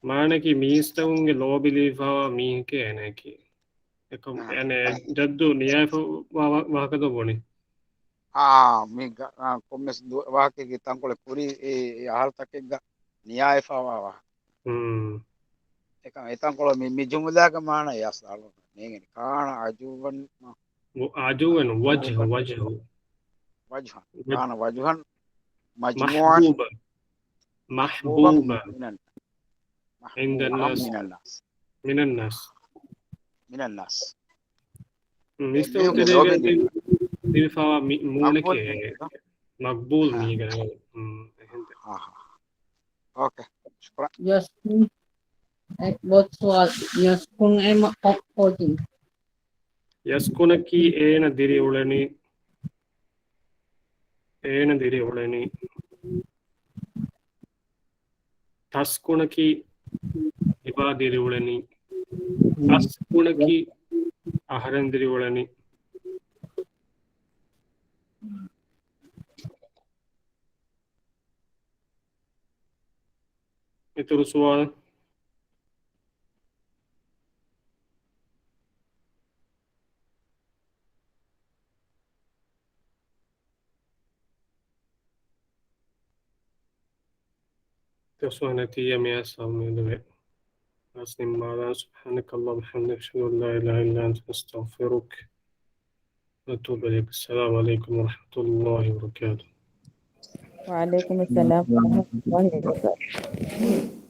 މާނައަކީ މީސްތަކުންގެ ލޯބި ލިބިފައިވާ މީހެކޭ އޭނައަކީ. އެކަމް އާ. އޭނަ ޖައްދު ނިޔާވެފަ ވާ، ވާ، ވާހަކަ ދޯ ބުނި. އާ، މި ގަ-، އާ، ކޮންމެސް ދު-، ވާހަކައެއްގެ ތަންކޮޅެއް ކުރީ އެ، އެ އަހަރުތަކެއްގަ ނިޔާވެފައިވާ ވާހަކަ. ހުން. އެކަމް އެތަންކޮޅު މި، މި ޖުމުލާގެ މާނަ އެއަސް އަޅު ނޭނގެނީ. ކާނަ ޢަޖޫއްވަން މަ-، ޢަޖޫއްވަން ވަޖްހަ، ވަޖްހަ. ވަޖްހަ. ވަޖް-، ކާނަ ވަޖްހަން މަޖްމޫޢަން މަޙްބޫބަން. މަޙްބޫބަން މަޙްބޫބަން. މިނަން، ޢިންދަ މަޙްބޫބަން ނާސް. މިނަން ނާސް. މިނަން ނާސް. މިނަން ނާސް. މީސްތަކުން މީހުންގެ ލޯބި ލިބި-، ލިބިފައިވާ މި-، މޫނެކޭ. މަޤްބޫލް މީހެއް. މަޤްބޫލް އާ. މީހެއް. އުން، އެހެން. އާހާ. އޯކޭ. ޝުކުރާން. ޔަސްކުން. އެ، ބޮސް ސުވާލު. ޔަސްކުން އެ މަ-، ކޮ-، ކޯޗިން. ޔަސްކުނަކީ އޭނަ ދިރިއުޅެނީ. އޭނަ ދިރިއުޅެނީ. ތަސްކުނަކީ އެބާ ދިރިއުޅެނީ. ތަސްކުނަކީ އަހަރެން ދިރިއުޅެނީ. އިތުރު ސުވާލު؟ ތެސްވާނެތީ މިއަސް އަމީދުވެ. އަސް ނިންމާލާން. سبحانك اللهم وبحمدك، أشهد أن لا إله إلا أنت، أستغفرك وأتوب إليك. السلام عليكم ورحمة الله وبركاته. وعليكم السلام ورحمة الله وبركاته.